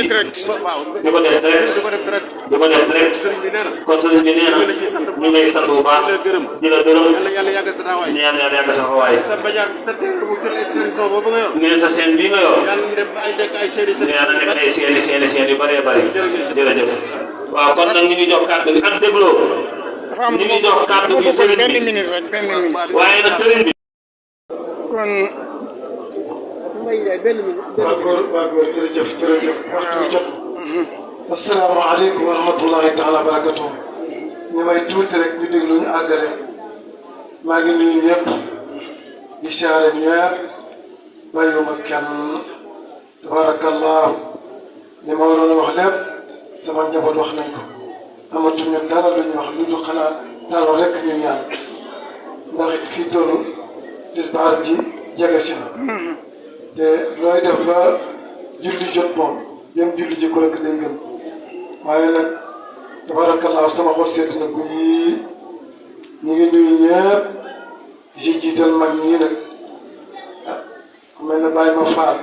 waaw. di ko def direct. di ko def direct. di ko def direct. sëriñ bi nee na. kon sëriñ bi nee na. ñu ngi lay sant bu baax. di la gërëm. yàlla yàgg sa taxawaay. yàlla yàgg sa taxawaay. sa Madiar sa télé bu télévision boobu nga yor. nee sa seen bii nga yor. yàlla def ay nekk ay seen i yàlla nekk ay seen yu bëree bëri. jërëjëf. waaw kon nag ñu ngi jox kàddu gi ak dégloo. ñu ngi jox kàddu gi sëriñ bi benn minute rek benn minute. waaye nag sëriñ bi. kon. waa góor jërëjëf jërëjëf waxtu bi jot. asalaamaaleykum wa rahmatullahi taala wa barakatuh. ñu may tuuti rek ñu déglu ñu àggale. maa ngi nuyu ñëpp. di siyaare ñeer. bàyyiwuma kenn. tabarakallahu. li ma waroon a wax lépp. sama njaboot wax nañ ko. amatuñu dara lu ñu wax lu dul xanaa taloo rek ñu ñaan. ndax fii tollu tisbaar ji jege si na. te looy def ba julli jot moom dem julli ji ko rek day gën waaye nag tabarakallahu sama xol seet na bu ñii ñu ngi nuyu ñëpp si jiital mag ñii nag ah ku mel ne bàyyi ma faal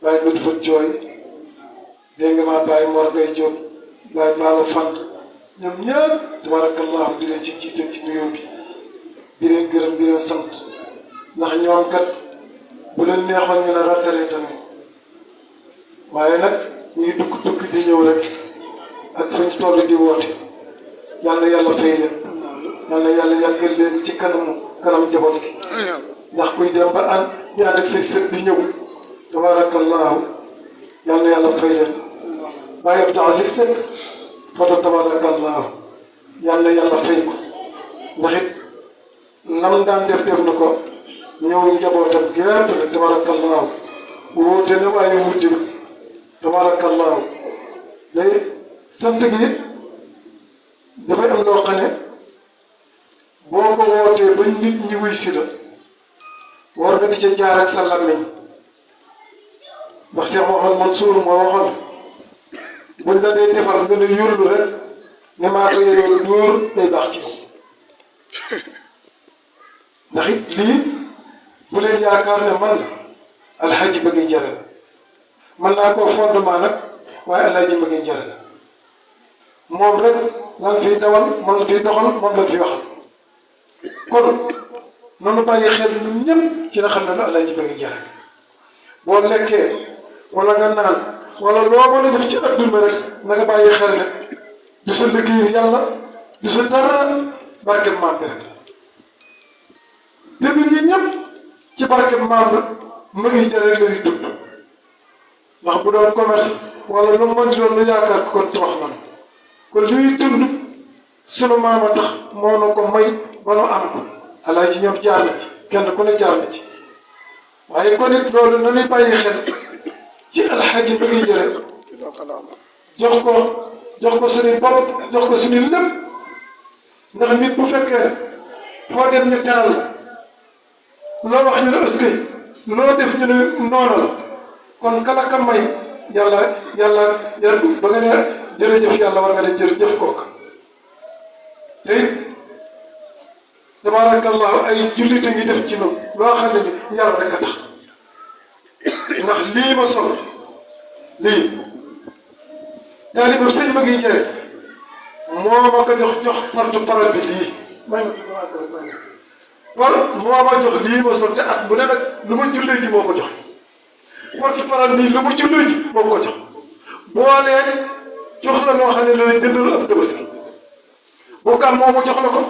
bàyyi ma dufa jooy dégg nga maa bàyyi Mor Gay Jóob bàyyi Baalo Fant ñoom ñëpp tabarakallahu di leen ci jiital ci nuyoo bi di leen gërëm di leen sant ndax ñoom kat bu leen neexoon ñu ne rattalee tamit waaye nag ñu ngi dukk di ñëw rek ak fu ñu toll di woote yal na yàlla fay leen yal na yàlla yàggal leen ci kanam jaboot gi ndax kuy dem ba ànd ñu ànd ak say sët di ñëw tabarakallahu yal na yàlla fay leen Baye Abdou Aziz nag foto tabarakallahu yal na yàlla fay ko ndax it nam daan def na ko ñëw njabootam gépp nag tabarakallahu wóote na waaye wujjul tabarakallahu léegi sant gi dafay am loo xam ne boo ko wootee ba nit ñi wuy si la war nga di ca jaar ak sa làmmiñ ndax Cheikh Mouhamed Mansour moo waxoon buñ la dee defal nga ne yurlu rek ne maa ko yeyoo dóor day baax ci ndax it lii bu leen yaakaar ne man alxaji bëgg njëriñ man naa koo fondement nag waaye alxaji bëgg njëriñ moom rek lan fiy dawal moom la fiy doxal moom la fiy waxal kon noonu bàyyi xel ñun ñëpp ci na xam ne lu alxaji bëgg njëriñ boo lekkee wala nga naan wala loo mën a def ci adduna rek na nga bàyyi xel ne du sa liggéeyu yàlla du sa dara barke maam bi rek te ñun ñi ñëpp ci barke maam la mu ngi jëriñ la di dund ndax bu doon commerce wala lu mu mënti doon lu yaakaar kon torox na kon liy dund sunu maama tax moo na ko may ba nu am ko alaaji ñoom jaar na ci kenn ku ne jaar na ci waaye kon it loolu na ñuy bàyyi xel ci alxaji ba ngi jëre jox ko suñuy bopp jox ko suñuy lépp ndax nit bu fekkee foo dem ñu teral la loo wax ñu ne ëskay loo def ñu ne noonu la kon kala ka may yàlla ba nga ne jërëjëf yàlla war nga ne jërëjëf kooka te tabarakallahu ay jullite ngi def ci noonu loo xam ne ni yàlla rek a tax ndax lii ma sol lii taalibu sëñ ma ngi jëre moo ma ko jox porte-parole bi lii moo ma jox lii ma sol te at bu ne nag lu ma jullee ji moo ko jox porte-parole bi lu ma jullee ji moo ko jox boolee jox la loo xam ne la jëndal ab tabaski bu gàmm moo mu jox la ko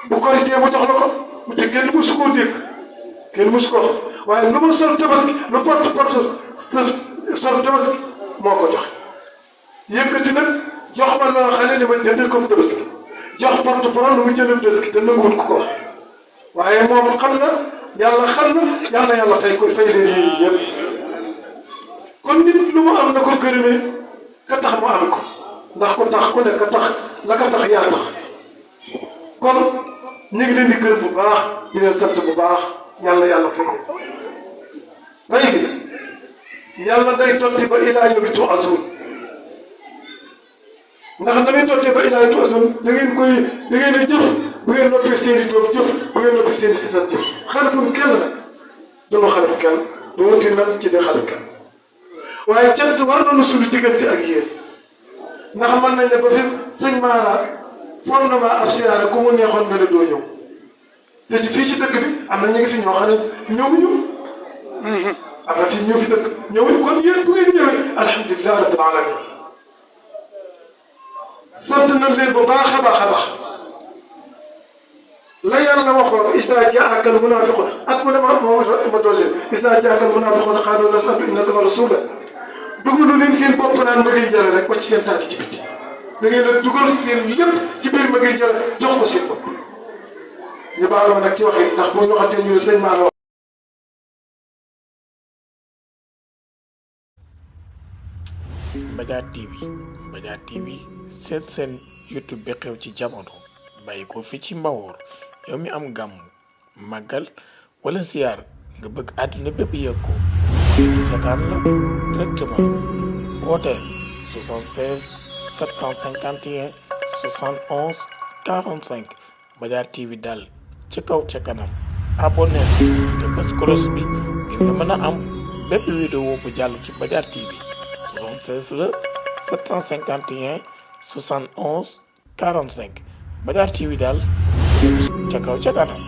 bu korité mu jox la ko te kenn musu koo dégg kenn musu ko waaye lu ma sol tabaski lu sol tabaski moo ko jox yëkkati nag jox ma loo xam ne ni ma jëndee comme tabaski jox porte-parole lu mu jëndee tabaski te nanguwul ku ko wax waaye moom xam na yàlla xam na yàlla fay leen yéen ñëpp kon nit lu mu am na ko gërëmee ka tax mu am ko ndax ko tax ku ne ka tax la ka tax yaa tax kon ñu ngi leen di gërëm bu baax di leen sant bu baax yàlla yàlla fay bay gi yàlla day totti ba ilaa yawmi tu'asun ndax na muy tottee ba ilaa yawmi tu'asun da ngeen a jëf bu ngeen noppee seeni doom jëf bu ngeen noppee seeni sitat jëf xale bu kenn nag dunu xale bu kenn du wuti nan ci di xale kenn waaye cant war nañu suñu diggante ak yéen ndax mën nañ ne ba fi sëñ Mara fondement ab siyaare ku mu neexoon nga ne doo ñëw te ci fii ci dëkk bi am na ñu ngi fi ñoo xam ne ñëwuñu am na fi ñu fi dëkk ñëwuñu kon yéen bu ngeen ñëwee alhamdulilah rabbil alamin sant nañ leen bu baax a baax a baax la yàlla waxoon izaa jaa'aka al-munaafiquuna ak mu ne ma dolli izaa jaa'aka al-munaafiquuna qaaluu nashhadu innaka la rasuulullaah dugalu leen seen bopp naan ma ngay jëre rek wàcc seen taati ci biti da ngeen a dugal seen lépp ci biir ma ngay jëre jox ko seen bopp ñu baal ma nag ci waxee ndax boo ñu waxatee ñu ne sëñ Maara wax. Mbadiar TV seet seen YouTube bi xew ci jamono bàyyi ko fi ci Mbawoor yow mi am gàmm màggal wala siyaar nga bëgg àdduna bépp yëg ko seetaan la directement wooteel 76 751 71 45 Mbadiar TV daal ci kaw ca kanam abonné te bës cloche bi ngir nga mën a am bépp vidéo bu jàll ci Mbadiar TV 76 la 751 71 45 Mbadiar TV daal ca kaw ca kanam